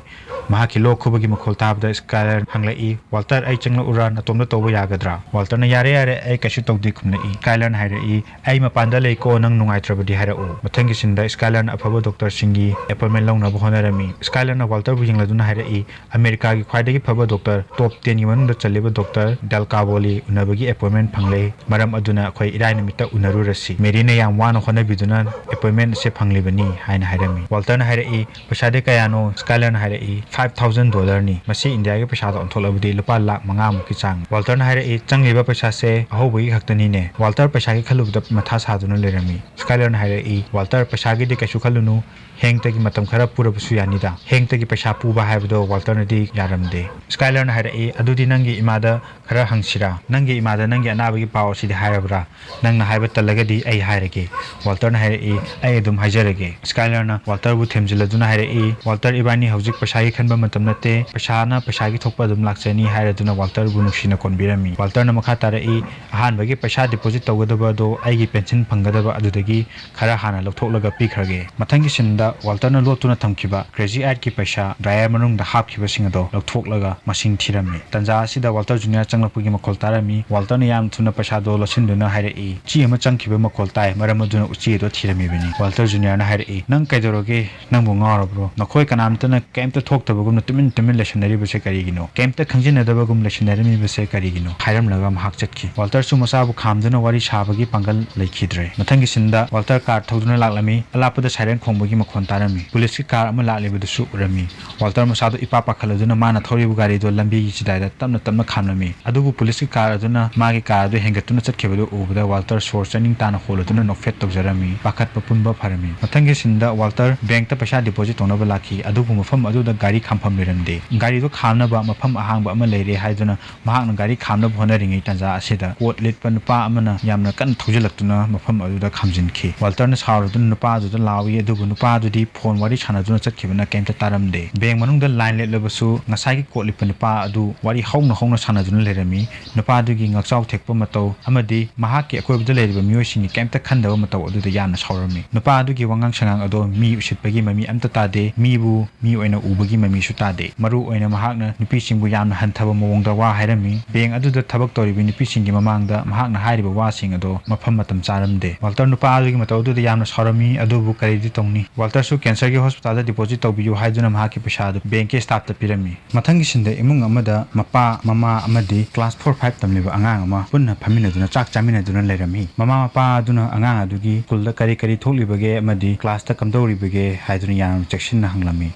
ꯃꯍꯥꯛꯀꯤ ꯂꯣꯛ ꯈꯨꯕꯒꯤ ꯃꯈꯣꯜ ꯇꯥꯕꯗ ꯁ꯭ꯀꯥꯏꯂꯔ ꯍꯪꯂꯛꯏ, "ꯋꯥꯜꯇꯔ, ꯑꯩ ꯆꯪꯂꯛꯎꯔꯥ? ꯅꯇꯣꯝꯇ ꯇꯧꯕ ꯌꯥꯒꯗ꯭ꯔꯥ?" ꯋꯥꯜꯇꯔꯅ, "ꯌꯥꯔꯦ, ꯌꯥꯔꯦ, ꯑꯩ ꯀꯩꯁꯨ ꯇꯧꯗꯦ" ꯈꯨꯝꯂꯛꯏ꯫ ꯁ꯭ꯀꯥꯏꯂꯔꯅ ꯍꯥꯏꯔꯛꯏ, "ꯑꯩ ꯃꯄꯥꯟꯗ ꯂꯩꯀꯣ, ꯅꯪ ꯅꯨꯡꯉꯥꯏꯇ꯭ꯔꯕꯗꯤ ꯍꯥꯏꯔꯛꯎ"꯫ ꯃꯊꯪꯒꯤ ꯁꯤꯟꯗ ꯁ꯭ꯀꯥꯏꯂꯔꯅ ꯑꯐꯕ ꯗꯣꯛꯇꯔꯁꯤꯡꯒꯤ ꯑꯦꯄꯣꯏꯟꯃꯦꯟ ꯂꯧꯅꯕ ꯍꯣꯠꯅꯔꯝꯃꯤ꯫ ꯁ꯭ꯀꯥꯏꯂꯔꯅ ꯋꯥꯜꯇꯔꯕꯨ ꯌꯦꯡꯂꯗꯨꯅ ꯍꯥꯏꯔꯛꯏ, "ꯑꯃꯦꯔꯤꯀꯥꯒꯤ ꯈ꯭ꯋꯥꯏꯗꯒꯤ ꯐꯕ ꯗꯣꯛꯇꯔ ꯇꯣꯞ ꯇꯦꯟꯒꯤ ꯃꯅꯨꯡꯗ ꯆꯜꯂꯤꯕ ꯗꯣꯛꯇꯔ ꯗꯦꯜ ꯀꯥꯕꯣꯂꯤ ꯎꯅꯕꯒꯤ ꯑꯦꯄꯣꯏꯟꯃꯦꯟ ꯐꯪꯂꯦ꯫ ꯃꯔꯝ ꯑꯗꯨꯅ ꯑꯩꯈꯣꯏ ꯏꯔꯥꯏ ꯅꯨꯃꯤꯠꯇ ꯎꯅꯔꯨꯔꯁꯤ꯫ ꯃꯦꯔꯤꯅ ꯌꯥꯝ ꯋꯥꯅ ꯍꯣꯠꯅꯕꯤꯗꯨꯅ ꯑꯦꯄꯣꯏꯟꯃꯦꯟ ꯑꯁꯦ ꯐꯪꯂꯤꯕꯅꯤ" ꯍꯥꯏꯅ ꯍꯥꯏꯔꯝꯃꯤ꯫ ꯋꯥꯜꯇꯔꯅ ꯍꯥꯏꯔꯛꯏ, "ꯄꯩꯁꯥꯗꯤ ꯀꯌꯥꯅꯣ?" ꯁ꯭ꯀꯥꯏꯂꯔꯅ ꯍꯥꯏꯔꯛꯏ, "ꯐꯥꯏꯚ ꯊꯥꯎꯖꯟ ꯗꯣꯂꯔꯅꯤ꯫ ꯃꯁꯤ ꯏꯟꯗꯤꯌꯥꯒꯤ ꯄꯩꯁꯥꯗ ꯑꯣꯟꯊꯣꯛꯂꯕꯗꯤ ꯂꯨꯄꯥ ꯂꯥꯈ ꯃꯉꯥꯃꯨꯛꯀꯤ ꯆꯥꯡ"꯫ ꯋꯥꯜꯇꯔꯅ ꯍꯥꯏꯔꯛꯏ, "ꯆꯪꯂꯤꯕ ꯄꯩꯁꯥꯁꯦ ꯑꯍꯧꯕꯒꯤ ꯈꯛꯇꯅꯤꯅꯦ"꯫ ꯋꯥꯜꯇꯔ ꯄꯩꯁꯥꯒꯤ ꯈꯜꯂꯨꯕꯗ ꯃꯊꯥ ꯁꯥꯗꯨꯅ ꯂꯩꯔꯝꯃꯤ꯫ ꯁ꯭ꯀꯥꯏꯂꯔꯅ ꯍꯥꯏꯔꯛꯏ, "ꯋꯥꯜꯇꯔ, ꯄꯩꯁꯥꯒꯤꯗꯤ ꯀꯩꯁꯨ ꯈꯜꯂꯨꯅꯨ, ꯍꯦꯡꯇꯒꯤ ꯃꯇꯝ ꯈꯔ ꯄꯨꯔꯕꯁꯨ ꯌꯥꯅꯤꯗ"꯫ ꯍꯦꯡꯇꯒꯤ ꯄꯩꯁꯥ ꯄꯨꯕ ꯍꯥꯏꯕꯗꯣ ꯋꯥꯜꯇꯔꯅꯗꯤ ꯌꯥꯔꯝꯗꯦ꯫ ꯁ꯭ꯀꯥꯏꯂꯔꯅ ꯍꯥꯏꯔꯛꯏ, "ꯑꯗꯨꯗꯤ ꯅꯪꯒꯤ ꯏꯃꯥꯗ ꯈꯔ ꯍꯪꯁꯤꯔꯥ? ꯅꯪꯒꯤ ꯏꯃꯥꯗ ꯅꯪꯒꯤ ꯑꯅꯥꯕꯒꯤ ꯄꯥꯎ ꯑꯁꯤꯗꯤ ꯍꯥꯏꯔꯕ꯭ꯔꯥ? ꯅꯪꯅ ꯍꯥꯏꯕ ꯇꯜꯂꯒꯗꯤ ꯑꯩ ꯍꯥꯏꯔꯒꯦ"꯫ ꯋꯥꯜꯇꯔꯅ ꯍꯥꯏꯔꯛꯏ, "ꯑꯩ ꯑꯗꯨꯝ ꯍꯥꯏꯖꯔꯒꯦ"꯫ ꯁ꯭ꯀꯥꯏꯂꯔꯅ ꯋꯥꯜꯇꯔꯕꯨ ꯊꯦꯝꯖꯤꯜꯂꯗꯨꯅ ꯍꯥꯏꯔꯛꯏ, "ꯋꯥꯜꯇꯔ, ꯏꯕꯥꯅꯤ ꯍꯧꯖꯤꯛ ꯄꯩꯁꯥꯒꯤ ꯈꯟꯕ ꯃꯇꯝ ꯅꯠꯇꯦ, ꯄꯩꯁꯥꯅ ꯄꯩꯁꯥꯒꯤ ꯊꯣꯛꯄ ꯑꯗꯨꯝ ꯂꯥꯛꯆꯅꯤ" ꯍꯥꯏꯔꯗꯨꯅ ꯋꯥꯜꯇꯔꯕꯨ ꯅꯨꯡꯁꯤꯅ ꯀꯣꯟꯕꯤꯔꯝꯃꯤ꯫ ꯋꯥꯜꯇꯔꯅ ꯃꯈꯥ ꯇꯥꯔꯛꯏ, "ꯑꯍꯥꯟꯕꯒꯤ ꯄꯩꯁꯥ ꯗꯤꯄꯣꯖꯤꯠ ꯇꯧꯒꯗꯕ ꯑꯗꯣ ꯑꯩꯒꯤ ꯄꯦꯟꯁꯤꯟ ꯐꯪꯒꯗꯕ ꯑꯗꯨꯗꯒꯤ ꯈꯔ ꯍꯥꯟꯅ ꯂꯧꯊꯣꯛꯂꯒ ꯄꯤꯈ꯭ꯔꯒꯦ"꯫ ꯃꯊꯪꯒꯤ ꯁꯤꯟꯗ ꯋꯥꯜꯇꯔꯅ ꯂꯣꯠꯇꯨꯅ ꯊꯝꯈꯤꯕ ꯀ꯭ꯔꯦꯖꯤ ꯑꯥꯏꯠꯀꯤ ꯄꯩꯁꯥ ꯗ꯭ꯔꯥꯌꯔ ꯃꯅꯨꯡꯗ ꯍꯥꯞꯈꯤꯕꯁꯤꯡ ꯑꯗꯣ ꯂꯧꯊꯣꯛꯂꯒ ꯃꯁꯤꯡ ꯊꯤꯔꯝꯃꯤ꯫ ꯇꯟꯖꯥ ꯑꯁꯤꯗ ꯋꯥꯜꯇꯔ ꯖꯨꯅꯤꯌꯔ ꯆꯪꯂꯛꯄꯒꯤ ꯃꯈꯣꯜ ꯇꯥꯔꯝꯃꯤ꯫ ꯋꯥꯜꯇꯔꯅ ꯌꯥꯝ ꯊꯨꯅ ꯄꯩꯁꯥꯗꯣ ꯂꯣꯠꯁꯤꯟꯗꯨꯅ ꯍꯥꯏꯔꯛꯏ, "ꯎꯆꯤ ꯑꯃ ꯆꯪꯈꯤꯕ ꯃꯈꯣꯜ ꯇꯥꯏ, ꯃꯔꯝ ꯑꯗꯨꯅ ꯎꯆꯤ ꯑꯗꯣ ꯊꯤꯔꯝꯃꯤꯕꯅꯤ"꯫ ꯋꯥꯜꯇꯔ ꯖꯨꯅꯤꯌꯔꯅ ꯍꯥꯏꯔꯛꯏ, "ꯅꯪ ꯀꯩꯗꯧꯔꯒꯦ? ꯅꯪꯕꯨ ꯉꯥꯎꯔꯕ꯭ꯔꯣ? ꯅꯈꯣꯏ ꯀꯅꯥꯝꯇꯅ ꯀꯩꯝꯇ ꯊꯣꯛꯇꯕꯒꯨꯝꯅ ꯇꯨꯃꯤꯟ ꯇꯨꯃꯤꯟ ꯂꯩꯁꯟꯅꯔꯤꯕꯁꯦ ꯀꯔꯤꯒꯤꯅꯣ? ꯀꯩꯝꯇ ꯈꯪꯖꯤꯟꯅꯗꯕꯒꯨꯝ ꯂꯩꯁꯟꯅꯔꯝꯃꯤꯕꯁꯦ ꯀꯔꯤꯒꯤꯅꯣ?" ꯍꯥꯏꯔꯝꯂꯒ ꯃꯍꯥꯛ ꯆꯠꯈꯤ꯫ ꯋꯥꯜꯇꯔꯁꯨ ꯃꯆꯥꯕꯨ ꯈꯥꯝꯗꯨꯅ ꯋꯥꯔꯤ ꯁꯥꯕꯒꯤ ꯄꯥꯡꯒꯜ ꯂꯩꯈꯤꯗ꯭ꯔꯦ꯫ ꯃꯊꯪꯒꯤ ꯁꯤꯟꯗ ꯋꯥꯜꯇꯔ ꯀꯥꯔ ꯊꯧꯗꯨꯅ ꯂꯥꯛꯂꯝꯃꯤ꯫ ꯑꯂꯥꯞꯄꯗ ꯁꯥꯏꯔꯦꯟ ꯈꯣꯡꯕꯒꯤ ꯃꯈꯣꯟ ꯇꯥꯔꯝꯃꯤ꯫ ꯄꯨꯂꯤꯁꯀꯤ ꯀꯥꯔ ꯑꯃ ꯂꯥꯛꯂꯤꯕꯗꯨꯁꯨ ꯎꯔꯝꯃꯤ꯫ ꯋꯥꯜꯇꯔ ꯃꯁꯥꯗꯨ ꯏꯄꯥ ꯄꯥꯈꯠꯂꯗꯨꯅ ꯃꯥꯅ ꯊꯧꯔꯤꯕ ꯒꯥꯔꯤꯗꯨ ꯂꯝꯕꯤꯒꯤ ꯆꯤꯗꯥꯏꯗ ꯇꯞꯅ ꯇꯞꯅ ꯈꯥꯝꯂꯝꯃꯤ꯫ ꯑꯗꯨꯕꯨ ꯄꯨꯂꯤꯁꯀꯤ ꯀꯥꯔ ꯑꯗꯨꯅ ꯃꯥꯒꯤ ꯀꯥꯔ ꯑꯗꯨ ꯍꯦꯟꯒꯠꯇꯨꯅ ꯆꯠꯈꯤꯕꯗꯨ ꯎꯕꯗ ꯋꯥꯜꯇꯔ ꯁꯣꯔ ꯆꯥꯅꯤꯡ ꯇꯥꯅ ꯍꯣꯜꯂꯗꯨꯅ ꯅꯣꯛ ꯐꯦꯠ ꯇꯧꯖꯔꯝꯃꯤ꯫ ꯄꯥꯈꯠꯄ ꯄꯨꯝꯕ ꯐꯔꯝꯃꯤ꯫ ꯃꯊꯪꯒꯤ ꯁꯤꯟꯗ ꯋꯥꯜꯇꯔ ꯕꯦꯡꯛꯇ ꯄꯩꯁꯥ ꯗꯤꯄꯣꯖꯤꯠ ꯇꯧꯅꯕ ꯂꯥꯛꯈꯤ꯫ ꯑꯗꯨꯕꯨ ꯃꯐꯝ ꯑꯗꯨꯗ ꯒꯥꯔꯤ ꯈꯥꯝꯐꯝ ꯂꯩꯔꯝꯗꯦ꯫ ꯒꯥꯔꯤꯗꯣ ꯈꯥꯝꯅꯕ ꯃꯐꯝ ꯑꯍꯥꯡꯕ ꯑꯃ ꯂꯩꯔꯦ ꯍꯥꯏꯗꯨꯅ ꯃꯍꯥꯛꯅ ꯒꯥꯔꯤ ꯈꯥꯝꯅꯕ ꯍꯣꯠꯅꯔꯤꯉꯩ ꯇꯥꯟꯖꯥ ꯑꯁꯤꯗ ꯀꯣꯠ ꯂꯤꯠꯄ ꯅꯨꯄꯥ ꯑꯃꯅ ꯌꯥꯝꯅ ꯀꯟꯅ ꯊꯧꯖꯤꯜꯂꯛꯇꯨꯅ ꯃꯐꯝ ꯑꯗꯨꯗ ꯈꯥꯝꯖꯤꯟꯈꯤ꯫ ꯋꯥꯜꯇꯔꯅ ꯁꯥꯎꯔꯗꯨꯅ ꯅꯨꯄꯥꯗꯨꯗ ꯂꯥꯎꯏ, ꯑꯗꯨꯕꯨ ꯅꯨꯄꯥꯗꯨꯗꯤ ꯐꯣꯟ ꯋꯥꯔꯤ ꯁꯥꯟꯅꯗꯨꯅ ꯆꯠꯈꯤꯕꯅ ꯀꯩꯝꯇ ꯇꯥꯔꯝꯗꯦ꯫ ꯕꯦꯡꯛ ꯃꯅꯨꯡꯗ ꯂꯥꯏꯟ ꯂꯦꯞꯂꯕꯁꯨ ꯉꯁꯥꯏꯒꯤ ꯀꯣꯠ ꯂꯤꯠꯄ ꯅꯨꯄꯥ ꯑꯗꯨ ꯋꯥꯔꯤ ꯍꯧꯅ ꯍꯧꯅ ꯁꯥꯟꯅꯗꯨꯅ ꯂꯩꯔꯝꯃꯤ꯫ ꯅꯨꯄꯥꯗꯨꯒꯤ ꯉꯛꯆꯥꯎ ꯊꯦꯛꯄ ꯃꯇꯧ ꯑꯃꯗꯤ ꯃꯍꯥꯛꯀꯤ ꯑꯀꯣꯏꯕꯗ ꯂꯩꯔꯤꯕ ꯃꯤꯑꯣꯏꯁꯤꯡꯒꯤ ꯀꯩꯝꯇ ꯈꯟꯗꯕ ꯃꯇꯧ ꯑꯗꯨꯗ ꯌꯥꯝꯅ ꯁꯥꯎꯔꯝꯃꯤ꯫ ꯅꯨꯄꯥ ꯑꯗꯨꯒꯤ ꯋꯥꯉꯥꯡ ꯁꯉꯥꯡ ꯑꯗꯣ ꯃꯤ ꯎꯁꯤꯠꯄꯒꯤ ꯃꯃꯤ ꯑꯝꯇ ꯇꯥꯗꯦ, ꯃꯤꯕꯨ ꯃꯤ ꯑꯣꯏꯅ ꯎꯕꯒꯤ ꯃꯃꯤꯁꯨ ꯇꯥꯗꯦ꯫ ꯃꯔꯨ ꯑꯣꯏꯅ ꯃꯍꯥꯛꯅ ꯅꯨꯄꯤꯁꯤꯡꯕꯨ ꯌꯥꯝꯅ ꯍꯟꯊꯕ ꯃꯑꯣꯡꯗ ꯋꯥ ꯍꯥꯏꯔꯝꯃꯤ꯫ ꯕꯦꯡꯛ ꯑꯗꯨꯗ ꯊꯕꯛ ꯇꯧꯔꯤꯕ ꯅꯨꯄꯤꯁꯤꯡꯒꯤ ꯃꯃꯥꯡꯗ ꯃꯍꯥꯛꯅ ꯍꯥꯏꯔꯤꯕ ꯋꯥꯁꯤꯡ ꯑꯗꯣ ꯃꯐꯝ ꯃꯇꯝ ꯆꯥꯔꯝꯗꯦ꯫ ꯋꯥꯜꯇꯔ ꯅꯨꯄꯥ ꯑꯗꯨꯒꯤ ꯃꯇꯧ ꯑꯗꯨꯗ ꯌꯥꯝꯅ ꯁꯥꯎꯔꯝꯃꯤ, ꯑꯗꯨꯕꯨ ꯀꯔꯤꯗꯤ ꯇꯧꯅꯤ? ꯋꯥꯜꯇꯔꯁꯨ ꯀꯦꯟꯁꯔꯒꯤ ꯍꯣꯁꯄꯤꯇꯥꯜꯗ ꯗꯤꯄꯣꯖꯤꯠ ꯇꯧꯕꯤꯌꯨ ꯍꯥꯏꯗꯨꯅ ꯃꯍꯥꯛꯀꯤ ꯄꯩꯁꯥ ꯑꯗꯨ ꯕꯦꯡꯛꯀꯤ ꯁ꯭ꯇꯥꯐꯇ ꯄꯤꯔꯝꯃꯤ꯫ ꯃꯊꯪꯒꯤ ꯁꯤꯟꯗ ꯏꯃꯨꯡ ꯑꯃꯗ ꯃꯄꯥ, ꯃꯃꯥ ꯑꯃꯗꯤ ꯀ꯭ꯂꯥꯁ ꯐꯣꯔ ꯐꯥꯏꯚ ꯇꯝꯂꯤꯕ ꯑꯉꯥꯡ ꯑꯃ ꯄꯨꯟꯅ ꯐꯝꯃꯤꯟꯅꯗꯨꯅ ꯆꯥꯛ ꯆꯥꯃꯤꯟꯅꯗꯨꯅ ꯂꯩꯔꯝꯃꯤ꯫ ꯃꯃꯥ ꯃꯄꯥ ꯑꯗꯨꯅ ꯑꯉꯥꯡ ꯑꯗꯨꯒꯤ ꯁ꯭ꯀꯨꯜꯗ ꯀꯔꯤ ꯀꯔꯤ ꯊꯣꯛꯂꯤꯕꯒꯦ ꯑꯃꯗꯤ ꯀ꯭ꯂꯥꯁꯇ ꯀꯝꯗꯧꯔꯤꯕꯒꯦ ꯍꯥꯏꯗꯨꯅ ꯌꯥꯝꯅ ꯆꯦꯛꯁꯤꯟꯅ ꯍꯪꯂꯝꯃꯤ꯫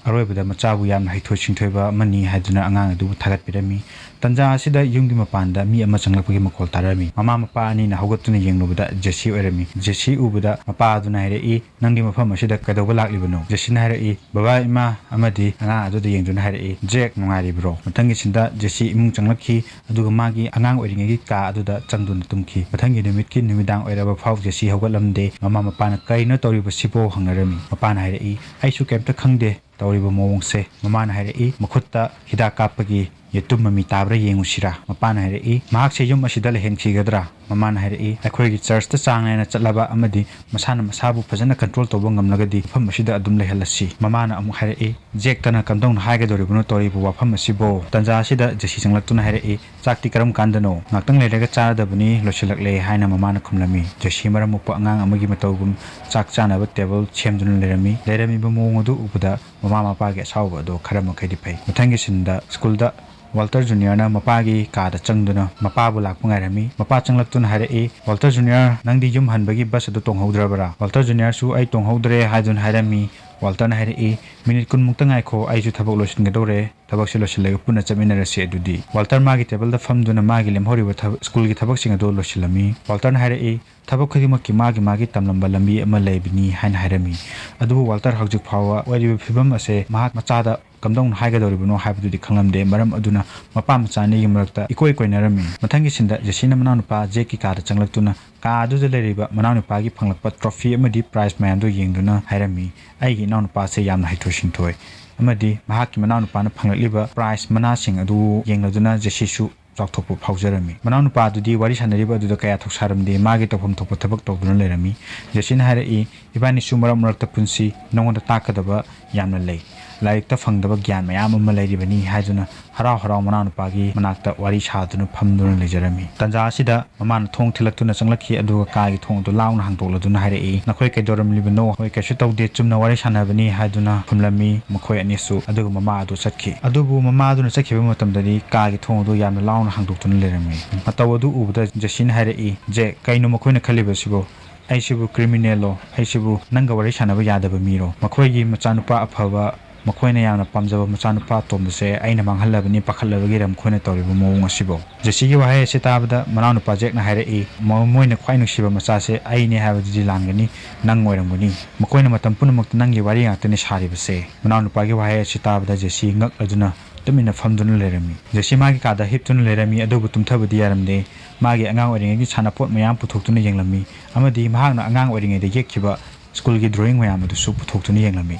ꯑꯔꯣꯏꯕꯗ ꯃꯆꯥꯕꯨ ꯌꯥꯝꯅ ꯍꯩꯊꯣꯏ ꯁꯤꯡꯊꯣꯏꯕ ꯑꯃꯅꯤ ꯍꯥꯏꯗꯨꯅ ꯑꯉꯥꯡ ꯑꯗꯨꯕꯨ ꯊꯥꯒꯠꯄꯤꯔꯝꯃꯤ꯫ ꯇꯟꯖꯥ ꯑꯁꯤꯗ ꯌꯨꯝꯒꯤ ꯃꯄꯥꯟꯗ ꯃꯤ ꯑꯃ ꯆꯪꯂꯛꯄꯒꯤ ꯃꯈꯣꯜ ꯇꯥꯔꯝꯃꯤ꯫ ꯃꯃꯥ ꯃꯄꯥ ꯑꯅꯤꯅ ꯍꯧꯒꯠꯇꯨꯅ ꯌꯦꯡꯂꯨꯕꯗ ꯖꯦꯁꯤ ꯑꯣꯏꯔꯝꯃꯤ꯫ ꯖꯦꯁꯤ ꯎꯕꯗ ꯃꯄꯥ ꯑꯗꯨꯅ ꯍꯥꯏꯔꯛꯏ, "ꯅꯪꯗꯤ ꯃꯐꯝ ꯑꯁꯤꯗ ꯀꯩꯗꯧꯕ ꯂꯥꯛꯂꯤꯕꯅꯣ?" ꯖꯦꯁꯤꯅ ꯍꯥꯏꯔꯛꯏ, "ꯕꯕꯥ, ꯏꯃꯥ ꯑꯃꯗꯤ ꯑꯉꯥꯡ ꯑꯗꯨꯗ ꯌꯦꯡꯗꯨꯅ ꯍꯥꯏꯔꯛꯏ, 'ꯖꯦꯛ, ꯅꯨꯡꯉꯥꯏꯔꯤꯕ꯭ꯔꯣ?'" ꯃꯊꯪꯒꯤ ꯁꯤꯟꯗ ꯖꯦꯁꯤ ꯏꯃꯨꯡ ꯆꯪꯂꯛꯈꯤ, ꯑꯗꯨꯒ ꯃꯥꯒꯤ ꯑꯉꯥꯡ ꯑꯣꯏꯔꯤꯉꯩꯒꯤ ꯀꯥ ꯑꯗꯨꯗ ꯆꯪꯗꯨꯅ ꯇꯨꯝꯈꯤ꯫ ꯃꯊꯪꯒꯤ ꯅꯨꯃꯤꯠꯀꯤ ꯅꯨꯃꯤꯗꯥꯡ ꯑꯣꯏꯔꯕ ꯐꯥꯎ ꯖꯦꯁꯤ ꯍꯧꯒꯠꯂꯝꯗꯦ꯫ ꯃꯃꯥ ꯃꯄꯥꯅ "ꯀꯔꯤꯅꯣ ꯇꯧꯔꯤꯕꯁꯤꯕꯣ?" ꯍꯪꯅꯔꯝꯃꯤ꯫ ꯃꯄꯥꯅ ꯍꯥꯏꯔꯛꯏ, "ꯑꯩꯁꯨ ꯀꯩꯝꯇ ꯈꯪꯗꯦ ꯇꯧꯔꯤꯕ ꯃꯑꯣꯡꯁꯦ"꯫ ꯃꯃꯥꯅ ꯍꯥꯏꯔꯛꯏ, "ꯃꯈꯨꯠꯇ ꯍꯤꯗꯥꯛ ꯀꯥꯞꯄꯒꯤ ꯌꯦꯇꯨꯝ ꯃꯃꯤ ꯇꯥꯕ꯭ꯔꯥ ꯌꯦꯡꯉꯨꯁꯤꯔꯥ?" ꯃꯄꯥꯅ ꯍꯥꯏꯔꯛꯏ, "ꯃꯍꯥꯛꯁꯦ ꯌꯨꯝ ꯑꯁꯤꯗ ꯂꯩꯍꯟꯈꯤꯒꯗ꯭ꯔꯥ?" ꯃꯃꯥꯅ ꯍꯥꯏꯔꯛꯏ, "ꯑꯩꯈꯣꯏꯒꯤ ꯆꯔꯆꯇ ꯆꯥꯡ ꯅꯥꯏꯅ ꯆꯠꯂꯕ ꯑꯃꯗꯤ ꯃꯁꯥꯅ ꯃꯁꯥꯕꯨ ꯐꯖꯅ ꯀꯟꯇ꯭ꯔꯣꯜ ꯇꯧꯕ ꯉꯝꯂꯒꯗꯤ ꯃꯐꯝ ꯑꯁꯤꯗ ꯑꯗꯨꯝ ꯂꯩꯍꯜꯂꯁꯤ"꯫ ꯃꯃꯥꯅ ꯑꯃꯨꯛ ꯍꯥꯏꯔꯛꯏ, "ꯖꯦꯛꯇꯅ ꯀꯝꯗꯧꯅ ꯍꯥꯏꯒꯗꯧꯔꯤꯕꯅꯣ ꯇꯧꯔꯤꯕ ꯋꯥꯐꯝ ꯑꯁꯤꯕꯣ?" ꯇꯟꯖꯥ ꯑꯁꯤꯗ ꯖꯦꯁꯤ ꯆꯪꯂꯛꯇꯨꯅ ꯍꯥꯏꯔꯛꯏ, "ꯆꯥꯛꯇꯤ ꯀꯔꯝ ꯀꯥꯟꯗꯅꯣ? ꯉꯥꯛꯇꯪ ꯂꯩꯔꯒ ꯆꯥꯔꯗꯕꯅꯤ, ꯂꯣꯏꯁꯤꯜꯂꯛꯂꯦ" ꯍꯥꯏꯅ ꯃꯃꯥꯅ ꯈꯨꯝꯂꯝꯃꯤ꯫ ꯖꯦꯁꯤ ꯃꯔꯝ ꯃꯣꯛꯄ ꯑꯉꯥꯡ ꯑꯃꯒꯤ ꯃꯇꯧꯒꯨꯝ ꯆꯥꯛ ꯆꯥꯅꯕ ꯇꯦꯕꯜ ꯁꯦꯝꯗꯨꯅ ꯂꯩꯔꯝꯃꯤ꯫ ꯂꯩꯔꯝꯃꯤꯕ ꯃꯑꯣꯡ ꯑꯗꯨ ꯎꯕꯗ ꯃꯃꯥ ꯃꯄꯥꯒꯤ ꯑꯁꯥꯎꯕ ꯑꯗꯨ ꯈꯔ ꯃꯈꯩꯗꯤ ꯐꯩ꯫ ꯃꯊꯪꯒꯤ ꯁꯤꯟꯗ ꯁ꯭ꯀꯨꯜꯗ ꯋꯥꯜꯇꯔ ꯖꯨꯅꯤꯌꯔꯅ ꯃꯄꯥꯒꯤ ꯀꯥꯗ ꯆꯪꯗꯨꯅ ꯃꯄꯥꯕꯨ ꯂꯥꯛꯄ ꯉꯥꯏꯔꯝꯃꯤ꯫ ꯃꯄꯥ ꯆꯪꯂꯛꯇꯨꯅ ꯍꯥꯏꯔꯛꯏ, "ꯋꯥꯜꯇꯔ ꯖꯨꯅꯤꯌꯔ, ꯅꯪꯗꯤ ꯌꯨꯝ ꯍꯟꯕꯒꯤ ꯕꯁ ꯑꯗꯨ ꯇꯣꯡꯍꯧꯗ꯭ꯔꯕꯔꯥ?" ꯋꯥꯜꯇꯔ ꯖꯨꯅꯤꯌꯔꯁꯨ "ꯑꯩ ꯇꯣꯡꯍꯧꯗ꯭ꯔꯦ" ꯍꯥꯏꯗꯨꯅ ꯍꯥꯏꯔꯝꯃꯤ꯫ ꯋꯥꯜꯇꯔꯅ ꯍꯥꯏꯔꯛꯏ, "ꯃꯤꯅꯤꯠ ꯀꯨꯟꯃꯨꯛꯇ ꯉꯥꯏꯈꯣ, ꯑꯩꯁꯨ ꯊꯕꯛ ꯂꯣꯏꯁꯤꯟꯒꯗꯧꯔꯦ, ꯊꯕꯛꯁꯦ ꯂꯣꯏꯁꯤꯜꯂꯒ ꯄꯨꯟꯅ ꯆꯠꯃꯤꯟꯅꯔꯁꯤ ꯑꯗꯨꯗꯤ"꯫ ꯋꯥꯜꯇꯔ ꯃꯥꯒꯤ ꯇꯦꯕꯜꯗ ꯐꯝꯗꯨꯅ ꯃꯥꯒꯤ ꯂꯦꯝꯍꯧꯔꯤꯕ ꯊꯕꯛ, ꯁ꯭ꯀꯨꯜꯒꯤ ꯊꯕꯛꯁꯤꯡ ꯑꯗꯨ ꯂꯣꯏꯁꯤꯜꯂꯝꯃꯤ꯫ ꯋꯥꯜꯇꯔꯅ ꯍꯥꯏꯔꯛꯏ, "ꯊꯕꯛ ꯈꯨꯗꯤꯡꯃꯛꯀꯤ ꯃꯥꯒꯤ ꯃꯥꯒꯤ ꯇꯝꯂꯝꯕ ꯂꯝꯕꯤ ꯑꯃ ꯂꯩꯕꯅꯤ" ꯍꯥꯏꯅ ꯍꯥꯏꯔꯝꯃꯤ꯫ ꯑꯗꯨꯕꯨ ꯋꯥꯜꯇꯔ ꯍꯧꯖꯤꯛ ꯐꯥꯎꯕ ꯑꯣꯏꯔꯤꯕ ꯐꯤꯕꯝ ꯑꯁꯦ ꯃꯍꯥꯛ ꯃꯆꯥꯗ ꯀꯝꯗꯧꯅ ꯍꯥꯏꯒꯗꯧꯔꯤꯕꯅꯣ ꯍꯥꯏꯕꯗꯨꯗꯤ ꯈꯪꯂꯝꯗꯦ꯫ ꯃꯔꯝ ꯑꯗꯨꯅ ꯃꯄꯥ ꯃꯆꯥ ꯑꯅꯤꯒꯤ ꯃꯔꯛꯇ ꯏꯀꯣꯏ ꯀꯣꯏꯅꯔꯝꯃꯤ꯫ ꯃꯊꯪꯒꯤ ꯁꯤꯟꯗ ꯖꯦꯁꯤꯅ ꯃꯅꯥꯎꯅꯨꯄꯥ ꯖꯦꯛꯀꯤ ꯀꯥꯗ ꯆꯪꯂꯛꯇꯨꯅ ꯀꯥ ꯑꯗꯨꯗ ꯂꯩꯔꯤꯕ ꯃꯅꯥꯎꯅꯨꯄꯥꯒꯤ ꯐꯪꯂꯛꯄ ꯇ꯭ꯔꯣꯐꯤ ꯑꯃꯗꯤ ꯄ꯭ꯔꯥꯏꯖ ꯃꯌꯥꯝꯗꯨ ꯌꯦꯡꯗꯨꯅ ꯍꯥꯏꯔꯝꯃꯤ, "ꯑꯩꯒꯤ ꯏꯅꯥꯎꯅꯨꯄꯥꯁꯦ ꯌꯥꯝꯅ ꯍꯩꯊꯣꯏ ꯁꯤꯡꯊꯣꯏ"꯫ ꯑꯃꯗꯤ ꯃꯍꯥꯛꯀꯤ ꯃꯅꯥꯎꯅꯨꯄꯥꯅ ꯐꯪꯂꯛꯂꯤꯕ ꯄ꯭ꯔꯥꯏꯖ ꯃꯅꯥꯁꯤꯡ ꯑꯗꯨ ꯌꯦꯡꯂꯗꯨꯅ ꯖꯦꯁꯤꯁꯨ ꯆꯥꯎꯊꯣꯛꯄ ꯐꯥꯎꯖꯔꯝꯃꯤ꯫ ꯃꯅꯥꯎꯅꯨꯄꯥ ꯑꯗꯨꯗꯤ ꯋꯥꯔꯤ ꯁꯥꯟꯅꯔꯤꯕ ꯑꯗꯨꯗ ꯀꯌꯥ ꯊꯧꯁꯥꯔꯝꯗꯦ, ꯃꯥꯒꯤ ꯇꯧꯐꯝ ꯊꯣꯛꯄ ꯊꯕꯛ ꯇꯧꯗꯨꯅ ꯂꯩꯔꯝꯃꯤ꯫ ꯖꯦꯁꯤꯅ ꯍꯥꯏꯔꯛꯏ, "ꯏꯕꯥꯅꯤꯁꯨ ꯃꯔꯛ ꯃꯔꯛꯇ ꯄꯨꯟꯁꯤ, ꯅꯉꯣꯟꯗ ꯇꯥꯛꯀꯗꯕ ꯌꯥꯝꯅ ꯂꯩ, ꯂꯥꯏꯔꯤꯛꯇ ꯐꯪꯗꯕ ꯒ꯭ꯌꯥꯟ ꯃꯌꯥꯝ ꯑꯃ ꯂꯩꯔꯤꯕꯅꯤ" ꯍꯥꯏꯗꯨꯅ ꯍꯔꯥꯎ ꯍꯔꯥꯎ ꯃꯅꯥꯎꯅꯨꯄꯥꯒꯤ ꯃꯅꯥꯛꯇ ꯋꯥꯔꯤ ꯁꯥꯗꯨꯅ ꯐꯝꯗꯨꯅ ꯂꯩꯖꯔꯝꯃꯤ꯫ ꯇꯟꯖꯥ ꯑꯁꯤꯗ ꯃꯃꯥꯅ ꯊꯣꯡ ꯊꯤꯜꯂꯛꯇꯨꯅ ꯆꯪꯂꯛꯈꯤ, ꯑꯗꯨꯒ ꯀꯥꯒꯤ ꯊꯣꯡ ꯑꯗꯨ ꯂꯥꯎꯅ ꯍꯥꯡꯗꯣꯛꯂꯗꯨꯅ ꯍꯥꯏꯔꯛꯏ, "ꯅꯈꯣꯏ ꯀꯩꯗꯧꯔꯝꯂꯤꯕꯅꯣ?" "ꯍꯣꯏ, ꯀꯩꯁꯨ ꯇꯧꯗꯦ, ꯆꯨꯝꯅ ꯋꯥꯔꯤ ꯁꯥꯟꯅꯕꯅꯤ" ꯍꯥꯏꯗꯨꯅ ꯈꯨꯝꯂꯝꯃꯤ ꯃꯈꯣꯏ ꯑꯅꯤꯁꯨ꯫ ꯑꯗꯨꯒ ꯃꯃꯥ ꯑꯗꯨ ꯆꯠꯈꯤ꯫ ꯑꯗꯨꯕꯨ ꯃꯃꯥ ꯑꯗꯨꯅ ꯆꯠꯈꯤꯕ ꯃꯇꯝꯗꯗꯤ ꯀꯥꯒꯤ ꯊꯣꯡ ꯑꯗꯨ ꯌꯥꯝꯅ ꯂꯥꯎꯅ ꯍꯥꯡꯗꯣꯛꯇꯨꯅ ꯂꯩꯔꯝꯃꯤ꯫ ꯃꯇꯧ ꯑꯗꯨ ꯎꯕꯗ ꯖꯦꯁꯤꯅ ꯍꯥꯏꯔꯛꯏ, "ꯖꯦꯛ, ꯀꯩꯅꯣ ꯃꯈꯣꯏꯅ ꯈꯜꯂꯤꯕꯁꯤꯕꯣ? ꯑꯩꯁꯤꯕꯨ ꯀ꯭ꯔꯤꯃꯤꯅꯦꯜꯂꯣ? ꯑꯩꯁꯤꯕꯨ ꯅꯪꯒ ꯋꯥꯔꯤ ꯁꯥꯟꯅꯕ ꯌꯥꯗꯕ ꯃꯤꯔꯣ? ꯃꯈꯣꯏꯒꯤ ꯃꯆꯥꯅꯨꯄꯥ ꯑꯐꯕ, ꯃꯈꯣꯏꯅ ꯌꯥꯝꯅ ꯄꯥꯝꯖꯕ ꯃꯆꯥꯅꯨꯄꯥ ꯑꯇꯣꯝꯕꯁꯦ ꯑꯩꯅ ꯃꯥꯡꯍꯜꯂꯕꯅꯤ ꯄꯥꯈꯠꯂꯕꯒꯤꯔ ꯃꯈꯣꯏꯅ ꯇꯧꯔꯤꯕ ꯃꯑꯣꯡ ꯑꯁꯤꯕꯣ?" ꯖꯦꯁꯤꯒꯤ ꯋꯥꯍꯩ ꯑꯁꯤ ꯇꯥꯕꯗ ꯃꯅꯥꯎꯅꯨꯄꯥ ꯖꯦꯛꯅ ꯍꯥꯏꯔꯛꯏ, "ꯃ-, ꯃꯣꯏꯅ ꯈ꯭ꯋꯥꯏ ꯅꯨꯡꯁꯤꯕ ꯃꯆꯥꯁꯦ ꯑꯩꯅꯦ ꯍꯥꯏꯕꯗꯨꯗꯤ ꯂꯥꯟꯒꯅꯤ, ꯅꯪ ꯑꯣꯏꯔꯝꯒꯅꯤ꯫ ꯃꯈꯣꯏꯅ ꯃꯇꯝ ꯄꯨꯝꯅꯃꯛꯇ ꯅꯪꯒꯤ ꯋꯥꯔꯤ ꯉꯥꯛꯇꯅꯤ ꯁꯥꯔꯤꯕꯁꯦ"꯫ ꯃꯅꯥꯎꯅꯨꯄꯥꯒꯤ ꯋꯥꯍꯩ ꯑꯁꯤ ꯇꯥꯕꯗ ꯖꯦꯁꯤ ꯉꯛꯂꯗꯨꯅ ꯇꯨꯃꯤꯟꯅ ꯐꯝꯗꯨꯅ ꯂꯩꯔꯝꯃꯤ꯫ ꯖꯦꯁꯤ ꯃꯥꯒꯤ ꯀꯥꯗ ꯍꯤꯞꯇꯨꯅ ꯂꯩꯔꯝꯃꯤ, ꯑꯗꯨꯕꯨ ꯇꯨꯝꯊꯕꯗꯤ ꯌꯥꯔꯝꯗꯦ꯫ ꯃꯥꯒꯤ ꯑꯉꯥꯡ ꯑꯣꯏꯔꯤꯉꯩꯒꯤ ꯁꯥꯟꯅꯄꯣꯠ ꯃꯌꯥꯝ ꯄꯨꯊꯣꯛꯇꯨꯅ ꯌꯦꯡꯂꯝꯃꯤ, ꯑꯃꯗꯤ ꯃꯍꯥꯛꯅ ꯑꯉꯥꯡ ꯑꯣꯏꯔꯤꯉꯩꯗ ꯌꯦꯛꯈꯤꯕ ꯁ꯭ꯀꯨꯜꯒꯤ ꯗ꯭ꯔꯣꯌꯤꯡ ꯃꯌꯥꯝ ꯑꯗꯨꯁꯨ ꯄꯨꯊꯣꯛꯇꯨꯅ ꯌꯦꯡꯂꯝꯃꯤ꯫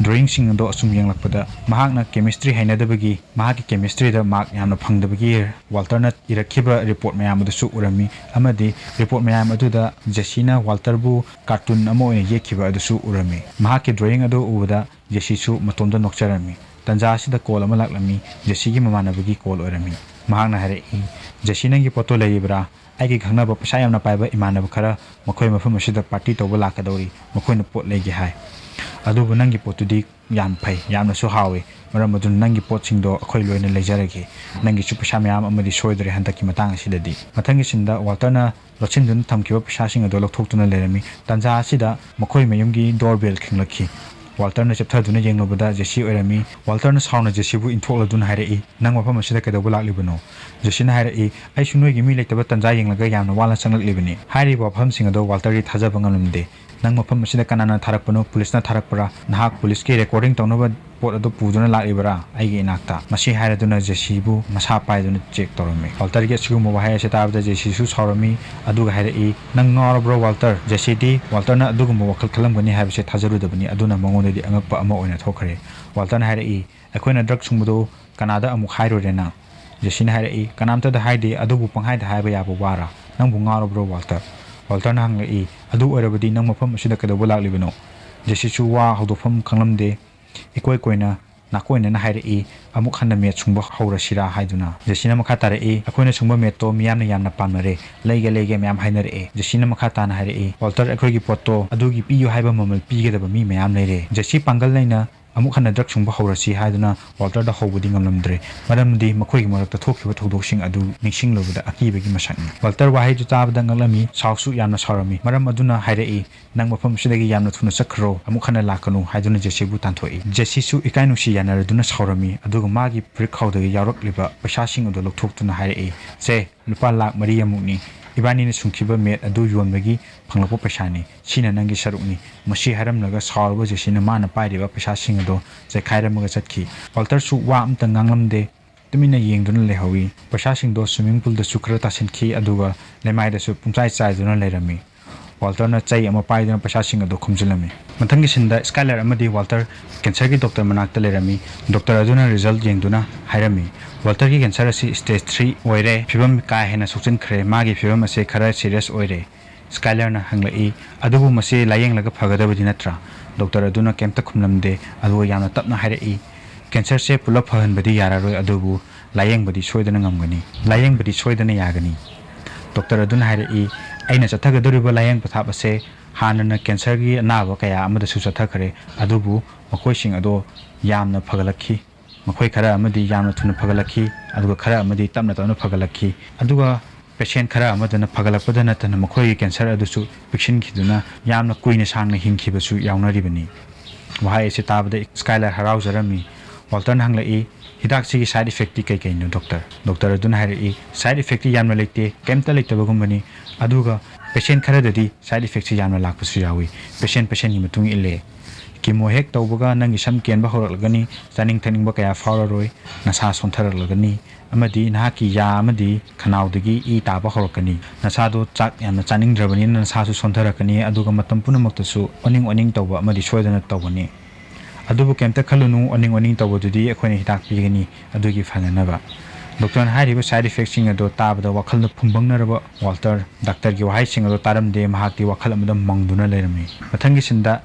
ꯗ꯭ꯔꯣꯌꯤꯡꯁꯤꯡ ꯑꯗꯣ ꯑꯁꯨꯝ ꯌꯦꯡꯂꯛꯄꯗ ꯃꯍꯥꯛꯅ ꯀꯦꯃꯤꯁꯇ꯭ꯔꯤ ꯍꯩꯅꯗꯕꯒꯤ ꯃꯍꯥꯛꯀꯤ ꯀꯦꯃꯤꯁꯇ꯭ꯔꯤꯗ ꯃꯥꯔꯛ ꯌꯥꯝꯅ ꯐꯪꯗꯕꯒꯤ ꯋꯥꯜꯇꯔꯅ ꯏꯔꯛꯈꯤꯕ ꯔꯤꯄꯣꯔꯠ ꯃꯌꯥꯝ ꯑꯗꯨꯁꯨ ꯎꯔꯝꯃꯤ, ꯑꯃꯗꯤ ꯔꯤꯄꯣꯔꯠ ꯃꯌꯥꯝ ꯑꯗꯨꯗ ꯖꯦꯁꯤꯅ ꯋꯥꯜꯇꯔꯕꯨ ꯀꯥꯔꯇꯨꯟ ꯑꯃ ꯑꯣꯏꯅ ꯌꯦꯛꯈꯤꯕ ꯑꯗꯨꯁꯨ ꯎꯔꯝꯃꯤ꯫ ꯃꯍꯥꯛꯀꯤ ꯗ꯭ꯔꯣꯌꯤꯡ ꯑꯗꯨ ꯎꯕꯗ ꯖꯦꯁꯤꯁꯨ ꯃꯇꯣꯝꯇ ꯅꯣꯛꯆꯔꯝꯃꯤ꯫ ꯇꯟꯖꯥ ꯑꯁꯤꯗ ꯀꯣꯜ ꯑꯃ ꯂꯥꯛꯂꯝꯃꯤ꯫ ꯖꯦꯁꯤꯒꯤ ꯃꯃꯥꯟꯅꯕꯒꯤ ꯀꯣꯜ ꯑꯣꯏꯔꯝꯃꯤ꯫ ꯃꯍꯥꯛꯅ ꯍꯥꯏꯔꯛꯏ, "ꯖꯦꯁꯤ, ꯅꯪꯒꯤ ꯄꯣꯠꯇꯣ ꯂꯩꯔꯤꯕ꯭ꯔꯥ? ꯑꯩꯒꯤ ꯈꯪꯅꯕ ꯄꯩꯁꯥ ꯌꯥꯝꯅ ꯄꯥꯏꯕ ꯏꯃꯥꯟꯅꯕ ꯈꯔ ꯃꯈꯣꯏ ꯃꯐꯝ ꯑꯁꯤꯗ ꯄꯥꯔꯇꯤ ꯇꯧꯕ ꯂꯥꯛꯀꯗꯧꯔꯤ, ꯃꯈꯣꯏꯅ ꯄꯣꯠ ꯂꯩꯒꯦ ꯍꯥꯏ꯫ ꯑꯗꯨꯕꯨ ꯅꯪꯒꯤ ꯄꯣꯠꯇꯨꯗꯤ ꯌꯥꯝ ꯐꯩ, ꯌꯥꯝꯅꯁꯨ ꯍꯥꯎꯏ, ꯃꯔꯝ ꯑꯗꯨꯅ ꯅꯪꯒꯤ ꯄꯣꯠꯁꯤꯡꯗꯣ ꯑꯩꯈꯣꯏ ꯂꯣꯏꯅ ꯂꯩꯖꯔꯒꯦ꯫ ꯅꯪꯒꯤꯁꯨ ꯄꯩꯁꯥ ꯃꯌꯥꯝ ꯑꯃꯗꯤ ꯁꯣꯏꯗ꯭ꯔꯦ ꯍꯟꯗꯛꯀꯤ ꯃꯇꯥꯡ ꯑꯁꯤꯗꯗꯤ"꯫ ꯃꯊꯪꯒꯤ ꯁꯤꯟꯗ ꯋꯥꯜꯇꯔꯅ ꯂꯣꯠꯁꯤꯟꯗꯨꯅ ꯊꯝꯈꯤꯕ ꯄꯩꯁꯥꯁꯤꯡ ꯑꯗꯨ ꯂꯧꯊꯣꯛꯇꯨꯅ ꯂꯩꯔꯝꯃꯤ꯫ ꯇꯥꯟꯖꯥ ꯑꯁꯤꯗ ꯃꯈꯣꯏ ꯃꯌꯨꯝꯒꯤ ꯗꯣꯔ ꯕꯦꯜ ꯈꯤꯡꯂꯛꯈꯤ꯫ ꯋꯥꯜꯇꯔꯅ ꯆꯦꯞꯊꯗꯨꯅ ꯌꯦꯡꯂꯨꯕꯗ ꯖꯦꯁꯤ ꯑꯣꯏꯔꯝꯃꯤ꯫ ꯋꯥꯜꯇꯔꯅ ꯁꯥꯎꯅ ꯖꯦꯁꯤꯕꯨ ꯏꯟꯊꯣꯛꯂꯗꯨꯅ ꯍꯥꯏꯔꯛꯏ, "ꯅꯪ ꯃꯐꯝ ꯑꯁꯤꯗ ꯀꯩꯗꯧꯕ ꯂꯥꯛꯂꯤꯕꯅꯣ?" ꯖꯦꯁꯤꯅ ꯍꯥꯏꯔꯛꯏ, "ꯑꯩꯁꯨ ꯅꯣꯏꯒꯤ ꯃꯤ ꯂꯩꯇꯕ ꯇꯟꯖꯥ ꯌꯦꯡꯂꯒ ꯌꯥꯝꯅ ꯋꯥꯅ ꯆꯪꯂꯛꯂꯤꯕꯅꯤ꯫" ꯍꯥꯏꯔꯤꯕ ꯋꯥꯐꯝꯁꯤꯡ ꯑꯗꯣ ꯋꯥꯜꯇꯔꯗꯤ ꯊꯥꯖꯕ ꯉꯝꯂꯝꯗꯦ꯫ "ꯅꯪ ꯃꯐꯝ ꯑꯁꯤꯗ ꯀꯅꯥꯅ ꯊꯥꯔꯛꯄꯅꯣ? ꯄꯨꯂꯤꯁꯅ ꯊꯥꯔꯛꯄ꯭ꯔꯥ? ꯅꯍꯥꯛ ꯄꯨꯂꯤꯁꯀꯤ ꯔꯦꯀꯣꯔꯗꯤꯡ ꯇꯧꯅꯕ ꯄꯣꯠ ꯑꯗꯨ ꯄꯨꯗꯨꯅ ꯂꯥꯛꯂꯤꯕꯔꯥ ꯑꯩꯒꯤ ꯏꯅꯥꯛꯇ?" ꯃꯁꯤ ꯍꯥꯏꯔꯗꯨꯅ ꯖꯦꯁꯤꯕꯨ ꯃꯁꯥ ꯄꯥꯏꯗꯨꯅ ꯆꯦꯛ ꯇꯧꯔꯝꯃꯤ꯫ ꯋꯥꯜꯇꯔꯒꯤ ꯑꯁꯤꯒꯨꯝꯕ ꯋꯥꯍꯩ ꯑꯁꯤ ꯇꯥꯕꯗ ꯖꯦꯁꯤꯁꯨ ꯁꯥꯎꯔꯝꯃꯤ, ꯑꯗꯨꯒ ꯍꯥꯏꯔꯛꯏ, "ꯅꯪ ꯉꯥꯎꯔꯕ꯭ꯔꯣ ꯋꯥꯜꯇꯔ?" ꯖꯦꯁꯤꯗꯤ ꯋꯥꯜꯇꯔꯅ ꯑꯗꯨꯒꯨꯝꯕ ꯋꯥꯈꯜ ꯈꯜꯂꯝꯒꯅꯤ ꯍꯥꯏꯕꯁꯦ ꯊꯥꯖꯔꯨꯗꯕꯅꯤ, ꯑꯗꯨꯅ ꯃꯉꯣꯟꯗꯗꯤ ꯑꯉꯛꯄ ꯑꯃ ꯑꯣꯏꯅ ꯊꯣꯛꯈ꯭ꯔꯦ꯫ ꯋꯥꯜꯇꯔꯅ ꯍꯥꯏꯔꯛꯏ, "ꯑꯩꯈꯣꯏꯅ ꯗ꯭ꯔꯒ ꯁꯨꯡꯕꯗꯨ ꯀꯅꯥꯗ ꯑꯃꯨꯛ ꯍꯥꯏꯔꯨꯔꯦ ꯅꯪ?" ꯖꯦꯁꯤꯅ ꯍꯥꯏꯔꯛꯏ, "ꯀꯅꯥꯝꯇꯗ ꯍꯥꯏꯗꯦ, ꯑꯗꯨꯕꯨ ꯄꯪꯍꯥꯏꯗ ꯍꯥꯏꯕ ꯌꯥꯕ ꯋꯥꯔꯥ? ꯅꯪꯕꯨ ꯉꯥꯎꯔꯕ꯭ꯔꯣ ꯋꯥꯜꯇꯔ?" ꯋꯥꯜꯇꯔꯅ ꯍꯪꯂꯛꯏ, "ꯑꯗꯨ ꯑꯣꯏꯔꯕꯗꯤ ꯅꯪ ꯃꯐꯝ ꯑꯁꯤꯗ ꯀꯩꯗꯧꯕ ꯂꯥꯛꯂꯤꯕꯅꯣ?" ꯖꯦꯁꯤꯁꯨ ꯋꯥ ꯍꯧꯗꯣꯛꯐꯝ ꯈꯪꯂꯝꯗꯦ꯫ ꯏꯀꯣꯏ ꯀꯣꯏꯅ ꯅꯥꯀꯣꯏꯅꯅ ꯍꯥꯏꯔꯛꯏ, "ꯑꯃꯨꯛ ꯍꯟꯅ ꯃꯦꯠ ꯁꯨꯡꯕ ꯍꯧꯔꯁꯤꯔꯥ?" ꯍꯥꯏꯗꯨꯅ꯫ ꯖꯦꯁꯤꯅ ꯃꯈꯥ ꯇꯥꯔꯛꯏ, "ꯑꯩꯈꯣꯏꯅ ꯁꯨꯡꯕ ꯃꯦꯠꯇꯣ ꯃꯤꯌꯥꯝꯅ ꯌꯥꯝꯅ ꯄꯥꯝꯅꯔꯦ, ꯂꯩꯒꯦ ꯂꯩꯒꯦ ꯃꯌꯥꯝ ꯍꯥꯏꯅꯔꯛꯑꯦ꯫" ꯖꯦꯁꯤꯅ ꯃꯈꯥ ꯇꯥꯅ ꯍꯥꯏꯔꯛꯏ, "ꯋꯥꯜꯇꯔ, ꯑꯩꯈꯣꯏꯒꯤ ꯄꯣꯠꯇꯣ ꯑꯗꯨꯒꯤ ꯄꯤꯌꯨ ꯍꯥꯏꯕ ꯃꯃꯜ ꯄꯤꯒꯗꯕ ꯃꯤ ꯃꯌꯥꯝ ꯂꯩꯔꯦ꯫" ꯖꯦꯁꯤ ꯄꯥꯡꯒꯜ ꯂꯩꯅ ꯑꯃꯨꯛ ꯍꯟꯅ ꯗ꯭ꯔꯒ ꯁꯨꯡꯕ ꯍꯧꯔꯁꯤ ꯍꯥꯏꯗꯨꯅ ꯋꯥꯜꯇꯔꯗ ꯍꯧꯕꯗꯤ ꯉꯝꯂꯝꯗ꯭ꯔꯦ, ꯃꯔꯝꯗꯤ ꯃꯈꯣꯏꯒꯤ ꯃꯔꯛꯇ ꯊꯣꯛꯈꯤꯕ ꯊꯧꯗꯣꯛꯁꯤꯡ ꯑꯗꯨ ꯅꯤꯡꯁꯤꯡꯂꯨꯕꯗ ꯑꯀꯤꯕꯒꯤ ꯃꯁꯛꯅꯤ꯫ ꯋꯥꯜꯇꯔ ꯋꯥꯍꯩꯗꯨ ꯇꯥꯕꯗ ꯉꯛꯂꯝꯃꯤ, ꯁꯥꯎꯁꯨ ꯌꯥꯝꯅ ꯁꯥꯎꯔꯝꯃꯤ꯫ ꯃꯔꯝ ꯑꯗꯨꯅ ꯍꯥꯏꯔꯛꯏ, "ꯅꯪ ꯃꯐꯝ ꯑꯁꯤꯗꯒꯤ ꯌꯥꯝꯅ ꯊꯨꯅ ꯆꯠꯈ꯭ꯔꯣ, ꯑꯃꯨꯛ ꯍꯟꯅ ꯂꯥꯛꯀꯅꯨ" ꯍꯥꯏꯗꯨꯅ ꯖꯦꯁꯤꯕꯨ ꯇꯥꯟꯊꯣꯛꯏ꯫ ꯖꯦꯁꯤꯁꯨ ꯏꯀꯥꯏ ꯅꯨꯡꯁꯤ ꯌꯥꯅꯔꯗꯨꯅ ꯁꯥꯎꯔꯝꯃꯤ, ꯑꯗꯨꯒ ꯃꯥꯒꯤ ꯐꯨꯔꯤꯠꯈꯥꯎꯗꯒꯤ ꯌꯥꯎꯔꯛꯂꯤꯕ ꯄꯩꯁꯥꯁꯤꯡ ꯑꯗꯨ ꯂꯧꯊꯣꯛꯇꯨꯅ ꯍꯥꯏꯔꯛꯏ, "ꯁꯦ, ꯂꯨꯄꯥ ꯂꯥꯈ ꯃꯔꯤ ꯑꯃꯨꯛꯅꯤ, ꯏꯕꯥꯅꯤꯅ ꯁꯨꯡꯈꯤꯕ ꯃꯦꯠ ꯑꯗꯨ ꯌꯣꯟꯕꯒꯤ ꯐꯪꯂꯛꯄ ꯄꯩꯁꯥꯅꯤ, ꯁꯤꯅ ꯅꯪꯒꯤ ꯁꯔꯨꯛꯅꯤ꯫" ꯃꯁꯤ ꯍꯥꯏꯔꯝꯂꯒ ꯁꯥꯎꯔꯕ ꯖꯦꯁꯤꯅ ꯃꯥꯅ ꯄꯥꯏꯔꯤꯕ ꯄꯩꯁꯥꯁꯤꯡ ꯑꯗꯨ ꯆꯩꯈꯥꯏꯔꯝꯃꯒ ꯆꯠꯈꯤ꯫ ꯋꯥꯜꯇꯔꯁꯨ ꯋꯥ ꯑꯝꯇ ꯉꯥꯡꯂꯝꯗꯦ꯫ ꯇꯨꯃꯤꯟꯅ ꯌꯦꯡꯗꯨꯅ ꯂꯩꯍꯧꯏ꯫ ꯄꯩꯁꯥꯁꯤꯡꯗꯣ swimming poolꯗꯁꯨ ꯈꯔ ꯇꯥꯁꯤꯟꯈꯤ, ꯑꯗꯨꯒ ꯂꯩꯃꯥꯏꯗꯁꯨ ꯄꯨꯡꯆꯥꯏ ꯆꯥꯏꯗꯨꯅ ꯂꯩꯔꯝꯃꯤ꯫ ꯋꯥꯜꯇꯔꯅ ꯆꯩ ꯑꯃ ꯄꯥꯏꯗꯨꯅ ꯄꯩꯁꯥꯁꯤꯡ ꯑꯗꯨ ꯈꯣꯝꯖꯤꯜꯂꯝꯃꯤ꯫ ꯃꯊꯪꯒꯤ ꯁꯤꯟꯗ ꯁ꯭ꯀꯥꯏꯂꯔ ꯑꯃꯗꯤ ꯋꯥꯜꯇꯔ ꯀꯦꯟꯁꯔꯒꯤ ꯗꯣꯛꯇꯔ ꯃꯅꯥꯛꯇ ꯂꯩꯔꯝꯃꯤ꯫ ꯗꯣꯛꯇꯔ ꯑꯗꯨꯅ ꯔꯤꯖꯜꯠ ꯌꯦꯡꯗꯨꯅ ꯍꯥꯏꯔꯝꯃꯤ, "ꯋꯥꯜꯇꯔꯒꯤ ꯀꯦꯟꯁꯔ ꯑꯁꯤ stage three ꯑꯣꯏꯔꯦ, ꯐꯤꯕꯝ ꯀꯥ ꯍꯦꯟꯅ ꯁꯣꯛꯆꯤꯟꯈ꯭ꯔꯦ, ꯃꯥꯒꯤ ꯐꯤꯕꯝ ꯑꯁꯤ ꯈꯔ serious ꯑꯣꯏꯔꯦ꯫" ꯁ꯭ꯀꯥꯏꯂꯔꯅ ꯍꯪꯂꯛꯏ, "ꯑꯗꯨꯕꯨ ꯃꯁꯤ ꯂꯥꯌꯦꯡꯂꯒ ꯐꯒꯗꯕꯗꯤ ꯅꯠꯇ꯭ꯔꯥ?" ꯗꯣꯛꯇꯔ ꯑꯗꯨꯅ ꯀꯩꯝꯇ ꯈꯨꯝꯂꯝꯗꯦ, ꯑꯗꯨꯒ ꯌꯥꯝꯅ ꯇꯞꯅ ꯍꯥꯏꯔꯛꯏ, "ꯀꯦꯟꯁꯔꯁꯦ ꯄꯨꯂꯞ ꯐꯍꯟꯕꯗꯤ ꯌꯥꯔꯔꯣꯏ, ꯑꯗꯨꯕꯨ ꯂꯥꯌꯦꯡꯕꯗꯤ ꯁꯣꯏꯗꯅ ꯉꯝꯒꯅꯤ, ꯂꯥꯌꯦꯡꯕꯗꯤ ꯁꯣꯏꯗꯅ ꯌꯥꯒꯅꯤ꯫" ꯗꯣꯛꯇꯔ ꯑꯗꯨꯅ ꯍꯥꯏꯔꯛꯏ, "ꯑꯩꯅ ꯆꯠꯊꯒꯗꯧꯔꯤꯕ ꯂꯥꯌꯦꯡ ꯄꯊꯥꯞ ꯑꯁꯦ ꯍꯥꯟꯅꯅ ꯀꯦꯟꯁꯔꯒꯤ ꯑꯅꯥꯕ ꯀꯌꯥ ꯑꯃꯗꯁꯨ ꯆꯠꯊꯈ꯭ꯔꯦ, ꯑꯗꯨꯕꯨ ꯃꯈꯣꯏꯁꯤꯡ ꯑꯗꯣ ꯌꯥꯝꯅ ꯐꯒꯠꯂꯛꯈꯤ꯫ ꯃꯈꯣꯏ ꯈꯔ ꯑꯃꯗꯤ ꯌꯥꯝꯅ ꯊꯨꯅ ꯐꯒꯠꯂꯛꯈꯤ, ꯑꯗꯨꯒ ꯈꯔ ꯑꯃꯗꯤ ꯇꯞꯅ ꯇꯞꯅ ꯐꯒꯠꯂꯛꯈꯤ, ꯑꯗꯨꯒ ꯄꯦꯁꯦꯟ ꯈꯔ ꯑꯃꯗꯅ ꯐꯒꯠꯂꯛꯄꯗ ꯅꯠꯇꯅ ꯃꯈꯣꯏꯒꯤ ꯀꯦꯟꯁꯔ ꯑꯗꯨꯁꯨ ꯄꯤꯛꯁꯤꯟꯈꯤꯗꯨꯅ ꯌꯥꯝꯅ ꯀꯨꯏꯅ ꯁꯥꯡꯅ ꯍꯤꯡꯈꯤꯕꯁꯨ ꯌꯥꯎꯅꯔꯤꯕꯅꯤ꯫" ꯋꯥꯍꯩ ꯑꯁꯤ ꯇꯥꯕꯗ ꯁ꯭ꯀꯥꯏꯂꯔ ꯍꯔꯥꯎꯖꯔꯝꯃꯤ꯫ ꯋꯥꯜꯇꯔꯅ ꯍꯪꯂꯛꯏ, "ꯍꯤꯗꯥꯛꯁꯤꯒꯤ ꯁꯥꯏꯠ ꯏꯐꯦꯛꯇꯤ ꯀꯩ ꯀꯩꯅꯣ, ꯗꯣꯛꯇꯔ?" ꯗꯣꯛꯇꯔ ꯑꯗꯨꯅ ꯍꯥꯏꯔꯛꯏ, "ꯁꯥꯏꯠ ꯏꯐꯦꯛꯇꯤ ꯌꯥꯝꯅ ꯂꯩꯇꯦ, ꯀꯩꯝꯇ ꯂꯩꯇꯕꯒꯨꯝꯕꯅꯤ꯫ ꯑꯗꯨꯒ ꯄꯦꯁꯦꯟ ꯈꯔꯗꯗꯤ ꯁꯥꯏꯠ ꯏꯐꯦꯛꯁꯤ ꯌꯥꯝꯅ ꯂꯥꯛꯄꯁꯨ ꯌꯥꯎꯏ꯫ ꯄꯦꯁꯦꯟ ꯄꯦꯁꯦꯟꯒꯤ ꯃꯇꯨꯡ ꯏꯜꯂꯦ꯫ ꯀꯤꯃꯣ ꯍꯦꯛ ꯇꯧꯕꯒ ꯅꯪꯒꯤ ꯁꯝ ꯀꯦꯟꯕ ꯍꯧꯔꯛꯂꯒꯅꯤ, ꯆꯥꯅꯤꯡ ꯊꯛꯅꯤꯡꯕ ꯀꯌꯥ ꯐꯥꯎꯔꯔꯣꯏ, ꯅꯁꯥ ꯁꯣꯟꯊꯔꯛꯂꯒꯅꯤ, ꯑꯃꯗꯤ ꯅꯍꯥꯛꯀꯤ ꯌꯥ ꯑꯃꯗꯤ ꯈꯅꯥꯎꯗꯒꯤ ꯏ ꯇꯥꯕ ꯍꯧꯔꯛꯀꯅꯤ꯫ ꯅꯁꯥꯗꯣ ꯆꯥꯛ ꯌꯥꯝꯅ ꯆꯥꯅꯤꯡꯗ꯭ꯔꯕꯅꯤꯅ ꯅꯁꯥꯁꯨ ꯁꯣꯟꯊꯔꯛꯀꯅꯤ, ꯑꯗꯨꯒ ꯃꯇꯝ ꯄꯨꯝꯅꯃꯛꯇꯁꯨ ꯑꯣꯅꯤꯡ ꯑꯣꯅꯤꯡ ꯇꯧꯕ ꯑꯃꯗꯤ ꯁꯣꯏꯗꯅ ꯇꯧꯒꯅꯤ꯫ ꯑꯗꯨꯕꯨ ꯀꯩꯝꯇ ꯈꯜꯂꯨꯅꯨ, ꯑꯣꯅꯤꯡ ꯑꯣꯅꯤꯡ ꯇꯧꯕꯗꯨꯗꯤ ꯑꯩꯈꯣꯏꯅ ꯍꯤꯗꯥꯛ ꯄꯤꯒꯅꯤ ꯑꯗꯨꯒꯤ ꯐꯅꯅꯕ꯫" ꯗꯣꯛꯇꯔꯅ ꯍꯥꯏꯔꯤꯕ ꯁꯥꯏꯠ ꯏꯐꯦꯛꯁꯤꯡ ꯑꯗꯣ ꯇꯥꯕꯗ ꯋꯥꯈꯜꯗ ꯐꯨꯝꯕꯪꯅꯔꯕ ꯋꯥꯜꯇꯔ ꯗꯥꯛꯇꯔꯒꯤ ꯋꯥꯍꯩꯁꯤꯡ ꯑꯗꯣ ꯇꯥꯔꯝꯗꯦ꯫ ꯃꯍꯥꯛꯇꯤ ꯋꯥꯈꯜ ꯑꯃꯗ ꯃꯪꯗꯨꯅ ꯂꯩꯔꯝꯃꯤ꯫ ꯃꯊꯪꯒꯤ ꯁꯤꯟꯗ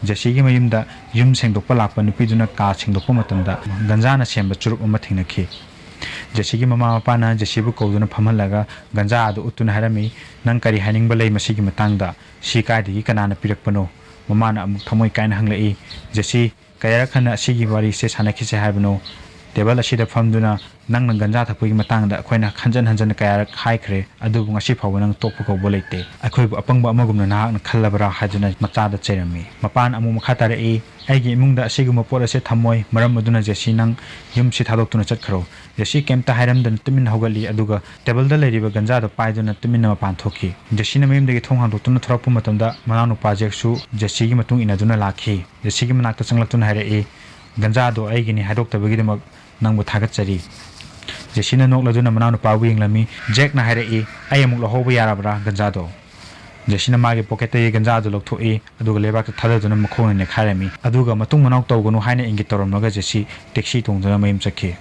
ꯖꯦꯁꯤꯒꯤ ꯃꯌꯨꯝꯗ ꯌꯨꯝ ꯁꯦꯡꯗꯣꯛꯄ ꯂꯥꯛꯄ ꯅꯨꯄꯤꯗꯨꯅ ꯀꯥ ꯁꯦꯡꯗꯣꯛꯄ ꯃꯇꯝꯗ ꯒꯟꯖꯥꯅ ꯁꯦꯝꯕ ꯆꯨꯔꯨꯞ ꯑꯃ ꯊꯦꯡꯅꯈꯤ꯫ ꯖꯦꯁꯤꯒꯤ ꯃꯃꯥ ꯃꯄꯥꯅ ꯖꯦꯁꯤꯕꯨ ꯀꯧꯗꯨꯅ ꯐꯝꯍꯜꯂꯒ ꯒꯟꯖꯥ ꯑꯗꯨ ꯎꯠꯇꯨꯅ ꯍꯥꯏꯔꯝꯃꯤ, "ꯅꯪ ꯀꯔꯤ ꯍꯥꯏꯅꯤꯡꯕ ꯂꯩ ꯃꯁꯤꯒꯤ ꯃꯇꯥꯡꯗ? ꯁꯤ ꯀꯥꯏꯗꯒꯤ ꯀꯅꯥꯅ ꯄꯤꯔꯛꯄꯅꯣ?" ꯃꯃꯥꯅ ꯑꯃꯨꯛ ꯊꯃꯣꯏ ꯀꯥꯏꯅ ꯍꯪꯂꯛꯏ, "ꯖꯦꯁꯤ, ꯀꯌꯥꯔꯛ ꯍꯟꯅ ꯑꯁꯤꯒꯤ ꯋꯥꯔꯤꯁꯦ ꯁꯥꯟꯅꯈꯤꯁꯦ ꯍꯥꯏꯕꯅꯣ? ꯇꯦꯕꯜ ꯑꯁꯤꯗ ꯐꯝꯗꯨꯅ ꯅꯪꯅ ꯒꯟꯖꯥ ꯊꯛꯄꯒꯤ ꯃꯇꯥꯡꯗ ꯑꯩꯈꯣꯏꯅ ꯍꯟꯖꯟ ꯍꯟꯖꯟꯅ ꯀꯌꯥꯔꯛ ꯍꯥꯏꯈ꯭ꯔꯦ, ꯑꯗꯨꯕꯨ ꯉꯁꯤ ꯐꯥꯎꯕ ꯅꯪ ꯇꯣꯛꯄ ꯀꯧꯕ ꯂꯩꯇꯦ꯫ ꯑꯩꯈꯣꯏꯕꯨ ꯑꯄꯪꯕ ꯑꯃꯒꯨꯝꯅ ꯅꯍꯥꯛꯅ ꯈꯜꯂꯕ꯭ꯔꯥ?" ꯍꯥꯏꯗꯨꯅ ꯃꯆꯥꯗ ꯆꯩꯔꯝꯃꯤ꯫ ꯃꯄꯥꯅ ꯑꯃꯨꯛ ꯃꯈꯥ ꯇꯥꯔꯛꯏ, "ꯑꯩꯒꯤ ꯏꯃꯨꯡꯗ ꯑꯁꯤꯒꯨꯝꯕ ꯄꯣꯠ ꯑꯁꯦ ꯊꯝꯃꯣꯏ, ꯃꯔꯝ ꯑꯗꯨꯅ ꯖꯦꯁꯤ ꯅꯪ ꯌꯨꯝꯁꯤ ꯊꯥꯗꯣꯛꯇꯨꯅ ꯆꯠꯈ꯭ꯔꯣ꯫" ꯖꯦꯁꯤ ꯀꯩꯝꯇ ꯍꯥꯏꯔꯝꯗꯅ ꯇꯨꯃꯤꯟꯅ ꯍꯧꯒꯠꯂꯤ, ꯑꯗꯨꯒ ꯇꯦꯕꯜꯗ ꯂꯩꯔꯤꯕ ꯒꯟꯖꯥꯗꯣ ꯄꯥꯏꯗꯨꯅ ꯇꯨꯃꯤꯟꯅ ꯃꯄꯥꯟ ꯊꯣꯛꯈꯤ꯫ ꯖꯦꯁꯤꯅ ꯃꯌꯨꯝꯗꯒꯤ ꯊꯣꯡ ꯍꯥꯡꯗꯣꯛꯇꯨꯅ ꯊꯣꯔꯛꯄ ꯃꯇꯝꯗ ꯃꯅꯥꯎꯅꯨꯄꯥ ꯖꯦꯛꯁꯨ ꯖꯦꯁꯤꯒꯤ ꯃꯇꯨꯡ ꯏꯟꯅꯗꯨꯅ ꯂꯥꯛꯈꯤ꯫ ꯖꯦꯁꯤꯒꯤ ꯃꯅꯥꯛꯇ ꯆꯪꯂꯛꯇꯨꯅ ꯍꯥꯏꯔꯛꯏ, "ꯒꯟꯖꯥꯗꯣ ꯑꯩꯒꯤꯅꯤ ꯍꯥꯏꯗꯣꯛꯇꯕꯒꯤꯗꯃꯛ ꯅꯪꯕꯨ ꯊꯥꯒꯠꯆꯔꯤ꯫" ꯖꯦꯁꯤꯅ ꯅꯣꯛꯂꯗꯨꯅ ꯃꯅꯥꯎꯅꯨꯄꯥꯕꯨ ꯌꯦꯡꯂꯝꯃꯤ꯫ ꯖꯦꯛꯅ ꯍꯥꯏꯔꯛꯏ, "ꯑꯩ ꯑꯃꯨꯛ ꯂꯧꯍꯧꯕ ꯌꯥꯔꯕ꯭ꯔꯥ ꯒꯟꯖꯥꯗꯣ?" ꯖꯦꯁꯤꯅ ꯃꯥꯒꯤ ꯄꯣꯀꯦꯠꯇꯒꯤ ꯒꯟꯖꯥꯗꯨ ꯂꯧꯊꯣꯛꯏ, ꯑꯗꯨꯒ ꯂꯩꯕꯥꯛꯇ ꯊꯥꯗꯗꯨꯅ ꯃꯈꯣꯡꯅ ꯅꯦꯠꯈꯥꯏꯔꯝꯃꯤ꯫ ꯑꯗꯨꯒ ꯃꯇꯨꯡ ꯃꯅꯥꯎ ꯇꯧꯒꯅꯨ ꯍꯥꯏꯅ ꯏꯪꯒꯤꯠ ꯇꯧꯔꯝꯂꯒ ꯖꯦꯁꯤ ꯇꯦꯛꯁꯤ ꯇꯣꯡꯗꯨꯅ ꯃꯌꯨꯝ ꯆꯠꯈꯤ꯫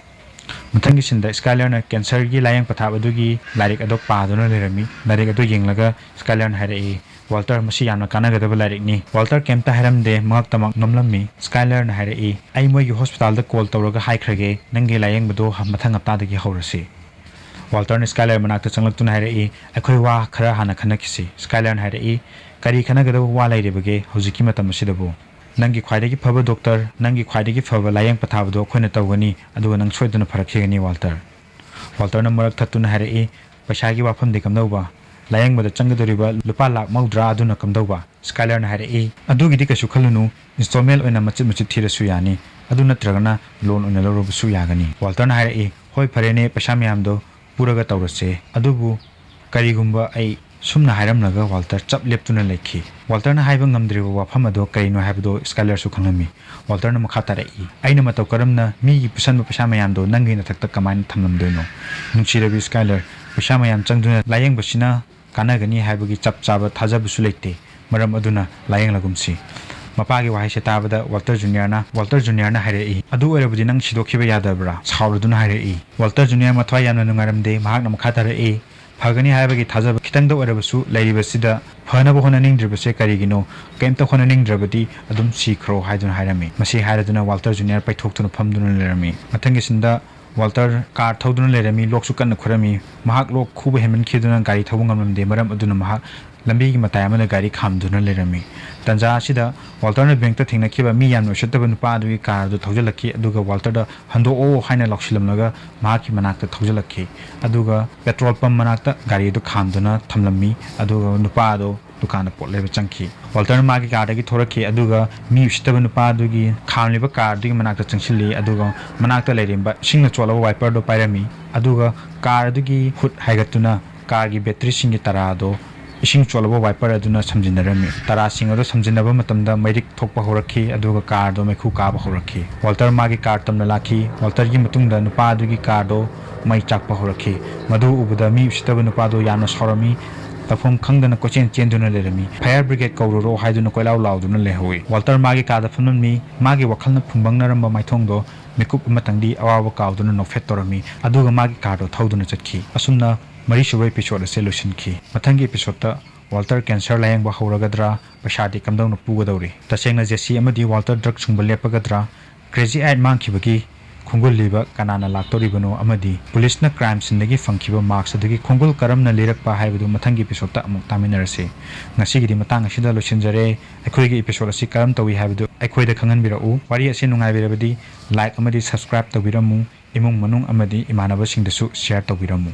ꯃꯊꯪꯒꯤ ꯁꯤꯟꯗ ꯁ꯭ꯀꯥꯏꯂꯔꯅ ꯀꯦꯟꯁꯔꯒꯤ ꯂꯥꯏꯌꯦꯡ ꯄꯊꯥꯞ ꯑꯗꯨꯒꯤ ꯂꯥꯏꯔꯤꯛ ꯑꯗꯨ ꯄꯥꯗꯨꯅ ꯂꯩꯔꯝꯃꯤ꯫ ꯂꯥꯏꯔꯤꯛ ꯑꯗꯨ ꯌꯦꯡꯂꯒ ꯁ꯭ꯀꯥꯏꯂꯔꯅ ꯍꯥꯏꯔꯛꯏ, "ꯋꯥꯜꯇꯔ, ꯃꯁꯤ ꯌꯥꯝꯅ ꯀꯥꯟꯅꯒꯗꯕ ꯂꯥꯏꯔꯤꯛꯅꯤ꯫" ꯋꯥꯜꯇꯔ ꯀꯩꯝꯇ ꯍꯥꯏꯔꯝꯗꯦ, ꯃꯉꯛꯇꯃꯛ ꯅꯣꯝꯂꯝꯃꯤ꯫ ꯁ꯭ꯀꯥꯏꯂꯔꯅ ꯍꯥꯏꯔꯛꯏ, "ꯑꯩ ꯃꯣꯏꯒꯤ ꯍꯣꯁꯄꯤꯇꯥꯜꯗ ꯀꯣꯜ ꯇꯧꯔꯒ ꯍꯥꯏꯈ꯭ꯔꯒꯦ, ꯅꯪꯒꯤ ꯂꯥꯏꯌꯦꯡꯕꯗꯣ ꯃꯊꯪ ꯍꯞꯇꯥꯗꯒꯤ ꯍꯧꯔꯁꯤ꯫" ꯋꯥꯜꯇꯔꯅ ꯁ꯭ꯀꯥꯏꯂꯔ ꯃꯅꯥꯛꯇ ꯆꯪꯂꯛꯇꯨꯅ ꯍꯥꯏꯔꯛꯏ, "ꯑꯩꯈꯣꯏ ꯋꯥ ꯈꯔ ꯍꯥꯟꯅ ꯈꯟꯅꯈꯤꯁꯤ꯫" ꯁ꯭ꯀꯥꯏꯂꯔꯅ ꯍꯥꯏꯔꯛꯏ, "ꯀꯔꯤ ꯈꯟꯅꯒꯗꯕ ꯋꯥ ꯂꯩꯔꯤꯕꯒꯦ ꯍꯧꯖꯤꯛꯀꯤ ꯃꯇꯝ ꯑꯁꯤꯗꯕꯨ? ꯅꯪꯒꯤ ꯈ꯭ꯋꯥꯏꯗꯒꯤ ꯐꯕ ꯗꯣꯛꯇꯔ, ꯅꯪꯒꯤ ꯈ꯭ꯋꯥꯏꯗꯒꯤ ꯐꯕ ꯂꯥꯏꯌꯦꯡ ꯄꯊꯥꯞ ꯑꯗꯨ ꯑꯩꯈꯣꯏꯅ ꯇꯧꯒꯅꯤ, ꯑꯗꯨꯒ ꯅꯪ ꯁꯣꯏꯗꯅ ꯐꯔꯛꯈꯤꯒꯅꯤ, ꯋꯥꯜꯇꯔ꯫" ꯋꯥꯜꯇꯔꯅ ꯃꯔꯛ ꯊꯠꯇꯨꯅ ꯍꯥꯏꯔꯛꯏ, "ꯄꯩꯁꯥꯒꯤ ꯋꯥꯐꯝꯗꯤ ꯀꯝꯗꯧꯕ?" ꯂꯥꯌꯦꯡꯕꯗ ꯆꯪꯒꯗꯧꯔꯤꯕ ꯂꯨꯄꯥ ꯂꯥꯛ ꯃꯧꯗ꯭ꯔꯥ ꯑꯗꯨꯅ ꯀꯝꯗꯧꯕ? ꯁ꯭ꯀꯥꯏꯂꯔꯅ ꯍꯥꯏꯔꯛꯏ, "ꯑꯗꯨꯒꯤꯗꯤ ꯀꯩꯁꯨ ꯈꯜꯂꯨꯅꯨ, ꯏꯟꯁꯇꯣꯜꯃꯦꯟ ꯑꯣꯏꯅ ꯃꯆꯤꯠ ꯃꯆꯤꯠ ꯊꯤꯔꯁꯨ ꯌꯥꯅꯤ, ꯑꯗꯨ ꯅꯠꯇ꯭ꯔꯒꯅ ꯂꯣꯟ ꯑꯣꯏꯅ ꯂꯧꯔꯕꯁꯨ ꯌꯥꯒꯅꯤ꯫" ꯋꯥꯜꯇꯔꯅ ꯍꯥꯏꯔꯛꯏ, "ꯍꯣꯏ, ꯐꯔꯦꯅꯦ, ꯄꯩꯁꯥ ꯃꯌꯥꯝꯗꯣ ꯄꯨꯔꯒ ꯇꯧꯔꯁꯦ, ꯑꯗꯨꯕꯨ ꯀꯔꯤꯒꯨꯝꯕ ꯑꯩ" ꯁꯨꯝꯅ ꯍꯥꯏꯔꯝꯂꯒ ꯋꯥꯜꯇꯔ ꯆꯞ ꯂꯦꯞꯇꯨꯅ ꯂꯩꯈꯤ꯫ ꯋꯥꯜꯇꯔꯅ ꯍꯥꯏꯕ ꯉꯝꯗ꯭ꯔꯤꯕ ꯋꯥꯐꯝ ꯑꯗꯣ ꯀꯔꯤꯅꯣ ꯍꯥꯏꯕꯗꯣ ꯁ꯭ꯀꯥꯏꯂꯔꯁꯨ ꯈꯪꯂꯝꯃꯤ꯫ ꯋꯥꯜꯇꯔꯅ ꯃꯈꯥ ꯇꯥꯔꯛꯏ, "ꯑꯩꯅ ꯃꯇꯧ ꯀꯔꯝꯅ ꯃꯤꯒꯤ ꯄꯨꯁꯟꯕ ꯄꯩꯁꯥ ꯃꯌꯥꯝꯗꯣ ꯅꯪꯒꯤ ꯅꯊꯛꯇ ꯀꯃꯥꯏꯅ ꯊꯝꯂꯝꯗꯣꯏꯅꯣ? ꯅꯨꯡꯁꯤꯔꯕꯤ ꯁ꯭ꯀꯥꯏꯂꯔ, ꯄꯩꯁꯥ ꯃꯌꯥꯝ ꯆꯪꯗꯨꯅ ꯂꯥꯌꯦꯡꯕꯁꯤꯅ ꯀꯥꯟꯅꯒꯅꯤ ꯍꯥꯏꯕꯒꯤ ꯆꯞ ꯆꯥꯕ ꯊꯥꯖꯕꯁꯨ ꯂꯩꯇꯦ꯫ ꯃꯔꯝ ꯑꯗꯨꯅ ꯂꯥꯌꯦꯡꯂꯒꯨꯝꯁꯤ꯫" ꯃꯄꯥꯒꯤ ꯋꯥꯍꯩꯁꯦ ꯇꯥꯕꯗ ꯋꯥꯜꯇꯔ ꯖꯨꯅꯤꯌꯔꯅ, ꯋꯥꯜꯇꯔ ꯖꯨꯅꯤꯌꯔꯅ ꯍꯥꯏꯔꯛꯏ, "ꯑꯗꯨ ꯑꯣꯏꯔꯕꯗꯤ ꯅꯪ ꯁꯤꯗꯣꯛꯈꯤꯕ ꯌꯥꯗꯕ꯭ꯔꯥ?" ꯁꯥꯎꯔꯗꯨꯅ ꯍꯥꯏꯔꯛꯏ꯫ ꯋꯥꯜꯇꯔ ꯖꯨꯅꯤꯌꯔ ꯃꯊ꯭ꯋꯥꯏ ꯌꯥꯝꯅ ꯅꯨꯡꯉꯥꯏꯔꯝꯗꯦ꯫ ꯃꯍꯥꯛꯅ ꯃꯈꯥ ꯇꯥꯔꯛꯏ, "ꯐꯒꯅꯤ ꯍꯥꯏꯕꯒꯤ ꯊꯥꯖꯕ ꯈꯤꯇꯪꯗ ꯑꯣꯏꯔꯕꯁꯨ ꯂꯩꯔꯤꯕꯁꯤꯗ ꯐꯅꯕ ꯍꯣꯠꯅꯅꯤꯡꯗ꯭ꯔꯤꯕꯁꯦ ꯀꯔꯤꯒꯤꯅꯣ? ꯀꯩꯝꯇ ꯍꯣꯠꯅꯅꯤꯡꯗ꯭ꯔꯕꯗꯤ ꯑꯗꯨꯝ ꯁꯤꯈ꯭ꯔꯣ" ꯍꯥꯏꯗꯨꯅ ꯍꯥꯏꯔꯝꯃꯤ꯫ ꯃꯁꯤ ꯍꯥꯏꯔꯗꯨꯅ ꯋꯥꯜꯇꯔ ꯖꯨꯅꯤꯌꯔ ꯄꯩꯊꯣꯛꯇꯨꯅ ꯐꯝꯗꯨꯅ ꯂꯩꯔꯝꯃꯤ꯫ ꯃꯊꯪꯒꯤ ꯁꯤꯟꯗ ꯋꯥꯜꯇꯔ ꯀꯥꯔ ꯊꯧꯗꯨꯅ ꯂꯩꯔꯝꯃꯤ꯫ ꯂꯣꯛꯁꯨ ꯀꯟꯅ ꯈꯨꯔꯝꯃꯤ꯫ ꯃꯍꯥꯛ ꯂꯣꯛ ꯈꯨꯕ ꯍꯦꯟꯃꯟꯈꯤꯗꯨꯅ ꯒꯥꯔꯤ ꯊꯧꯕ ꯉꯝꯂꯝꯗꯦ꯫ ꯃꯔꯝ ꯑꯗꯨꯅ ꯃꯍꯥꯛ ꯂꯝꯕꯤꯒꯤ ꯃꯇꯥꯏ ꯑꯃꯗ ꯒꯥꯔꯤ ꯈꯥꯝꯗꯨꯅ ꯂꯩꯔꯝꯃꯤ꯫ ꯇꯟꯖꯥ ꯑꯁꯤꯗ ꯋꯥꯜꯇꯔꯅ ꯕꯦꯡꯛꯇ ꯊꯦꯡꯅꯈꯤꯕ ꯃꯤ ꯌꯥꯝꯅ ꯎꯁꯤꯠꯇꯕ ꯅꯨꯄꯥ ꯑꯗꯨꯒꯤ ꯀꯥꯔ ꯑꯗꯨ ꯊꯧꯖꯤꯜꯂꯛꯈꯤ, ꯑꯗꯨꯒ ꯋꯥꯜꯇꯔꯗ "ꯍꯟꯗꯣꯛꯑꯣ" ꯍꯥꯏꯅ ꯂꯥꯎꯁꯤꯜꯂꯝꯂꯒ ꯃꯍꯥꯛꯀꯤ ꯃꯅꯥꯛꯇ ꯊꯧꯖꯤꯜꯂꯛꯈꯤ꯫ ꯑꯗꯨꯒ ꯄꯦꯇ꯭ꯔꯣꯜ ꯄꯝ ꯃꯅꯥꯛꯇ ꯒꯥꯔꯤ ꯑꯗꯨ ꯈꯥꯝꯗꯨꯅ ꯊꯝꯂꯝꯃꯤ꯫ ꯑꯗꯨꯒ ꯅꯨꯄꯥ ꯑꯗꯨ ꯗꯨꯀꯥꯟꯗ ꯄꯣꯠ ꯂꯩꯕ ꯆꯪꯈꯤ꯫ ꯋꯥꯜꯇꯔ ꯃꯥꯒꯤ ꯀꯥꯔꯗꯒꯤ ꯊꯣꯔꯛꯈꯤ, ꯑꯗꯨꯒ ꯃꯤ ꯎꯁꯤꯠꯇꯕ ꯅꯨꯄꯥ ꯑꯗꯨꯒꯤ ꯈꯥꯝꯂꯤꯕ ꯀꯥꯔ ꯑꯗꯨꯒꯤ ꯃꯅꯥꯛꯇ ꯆꯪꯁꯤꯜꯂꯤ, ꯑꯗꯨꯒ ꯃꯅꯥꯛꯇ ꯂꯩꯔꯝꯕ ꯏꯁꯤꯡꯅ ꯆꯣꯠꯂꯕ ꯋꯥꯏꯄꯔꯗꯨ ꯄꯥꯏꯔꯝꯃꯤ꯫ ꯑꯗꯨꯒ ꯀꯥꯔ ꯑꯗꯨꯒꯤ ꯍꯨꯠ ꯍꯥꯏꯒꯠꯇꯨꯅ ꯀꯥꯔꯒꯤ ꯕꯦꯇ꯭ꯔꯤꯁꯤꯡꯒꯤ ꯇꯔꯥ ꯑꯗꯨ ꯏꯁꯤꯡ ꯆꯣꯠꯂꯕ ꯋꯥꯏꯄꯔ ꯑꯗꯨꯅ ꯁꯝꯖꯤꯟꯅꯔꯝꯃꯤ꯫ ꯇꯔꯥꯁꯤꯡ ꯑꯗꯨ ꯁꯝꯖꯤꯟꯅꯕ ꯃꯇꯝꯗ ꯃꯩꯔꯤꯛ ꯊꯣꯛꯄ ꯍꯧꯔꯛꯈꯤ, ꯑꯗꯨꯒ ꯀꯥꯔ ꯑꯗꯨ ꯃꯩꯈꯨ ꯀꯥꯕ ꯍꯧꯔꯛꯈꯤ꯫ ꯋꯥꯜꯇꯔ ꯃꯥꯒꯤ ꯀꯥꯔ ꯇꯝꯅ ꯂꯥꯛꯈꯤ꯫ ꯋꯥꯜꯇꯔꯒꯤ ꯃꯇꯨꯡꯗ ꯅꯨꯄꯥ ꯑꯗꯨꯒꯤ ꯀꯥꯔ ꯑꯗꯨ ꯃꯩ ꯆꯥꯛꯄ ꯍꯧꯔꯛꯈꯤ꯫ ꯃꯗꯨ ꯎꯕꯗ ꯃꯤ ꯎꯁꯤꯠꯇꯕ ꯅꯨꯄꯥ ꯑꯗꯨ ꯌꯥꯝꯅ ꯁꯥꯎꯔꯝꯃꯤ꯫ ꯇꯧꯐꯝ ꯈꯪꯗꯅ ꯀꯣꯏꯆꯦꯟ ꯆꯦꯟꯗꯨꯅ ꯂꯩꯔꯝꯃꯤ꯫ "Fire brigade ꯀꯧꯔꯨꯔꯣ" ꯍꯥꯏꯗꯨꯅ ꯀꯣꯏꯂꯥꯎ ꯂꯥꯎꯗꯨꯅ ꯂꯩꯍꯧꯏ꯫ ꯋꯥꯜꯇꯔ ꯃꯥꯒꯤ ꯀꯥꯔꯗ ꯐꯝꯂꯝꯃꯤ꯫ ꯃꯥꯒꯤ ꯋꯥꯈꯜꯅ ꯐꯨꯝꯕꯪꯅꯔꯝꯕ ꯃꯥꯏꯊꯣꯡꯗꯣ ꯃꯤꯀꯨꯞ ꯑꯃꯇꯪꯗꯤ ꯑꯋꯥꯕ ꯀꯥꯎꯗꯨꯅ ꯅꯣꯛꯐꯦꯠ ꯇꯧꯔꯝꯃꯤ꯫ ꯑꯗꯨꯒ ꯃꯥꯒꯤ ꯀꯥꯔꯗꯣ ꯊꯧꯗꯨꯅ ꯆꯠꯈꯤ꯫ ꯑꯁꯨꯝꯅ ꯃꯔꯤꯁꯨꯕ ꯏꯄꯤꯁꯣꯗ ꯑꯁꯤ ꯂꯣꯏꯁꯤꯟꯈꯤ꯫ ꯃꯊꯪꯒꯤ ꯏꯄꯤꯁꯣꯗꯇ ꯋꯥꯜꯇꯔ ꯀꯦꯟꯁꯔ ꯂꯥꯌꯦꯡꯕ ꯍꯧꯔꯒꯗ꯭ꯔꯥ? ꯄꯩꯁꯥꯗꯤ ꯀꯝꯗꯧꯅ ꯄꯨꯒꯗꯧꯔꯤ? ꯇꯁꯦꯡꯅ ꯖꯦꯁꯤ ꯑꯃꯗꯤ ꯋꯥꯜꯇꯔ ꯗ꯭ꯔꯒ ꯁꯨꯡꯕ ꯂꯦꯞꯄꯒꯗ꯭ꯔꯥ? ꯀ꯭ꯔꯦꯖꯤ ꯑꯥꯏꯠ ꯃꯥꯡꯈꯤꯕꯒꯤ ꯈꯣꯡꯒꯨꯜ ꯂꯤꯕ ꯀꯅꯥꯅ ꯂꯥꯛꯇꯧꯔꯤꯕꯅꯣ ꯑꯃꯗꯤ ꯄꯨꯂꯤꯁꯅ ꯀ꯭ꯔꯥꯏꯝ ꯁꯤꯟꯗꯒꯤ ꯐꯪꯈꯤꯕ ꯃꯥꯛꯁ ꯑꯗꯨꯒꯤ ꯈꯣꯡꯒꯨꯜ ꯀꯔꯝꯅ ꯂꯤꯔꯛꯄ ꯍꯥꯏꯕꯗꯨ ꯃꯊꯪꯒꯤ ꯏꯄꯤꯁꯣꯗꯇ ꯑꯃꯨꯛ ꯇꯥꯃꯤꯟꯅꯔꯁꯤ꯫ ꯉꯁꯤꯒꯤꯗꯤ ꯃꯇꯥꯡ ꯑꯁꯤꯗ ꯂꯣꯏꯁꯤꯟꯖꯔꯦ꯫ ꯑꯩꯈꯣꯏꯒꯤ ꯏꯄꯤꯁꯣꯗ ꯑꯁꯤ ꯀꯔꯝ ꯇꯧꯏ ꯍꯥꯏꯕꯗꯨ ꯑꯩꯈꯣꯏꯗ ꯈꯪꯍꯟꯕꯤꯔꯛꯎ꯫ ꯋꯥꯔꯤ ꯑꯁꯤ ꯅꯨꯡꯉꯥꯏꯕꯤꯔꯕꯗꯤ ꯂꯥꯏꯛ ꯑꯃꯗꯤ ꯁꯕꯁꯀ꯭ꯔꯥꯏꯕ ꯇꯧꯕꯤꯔꯝꯃꯨ꯫ ꯏꯃꯨꯡ ꯃꯅꯨꯡ ꯑꯃꯗꯤ ꯏꯃꯥꯟꯅꯕꯁꯤꯡꯗꯁꯨ ꯁꯤꯌꯔ ꯇꯧꯕꯤꯔꯝꯃꯨ꯫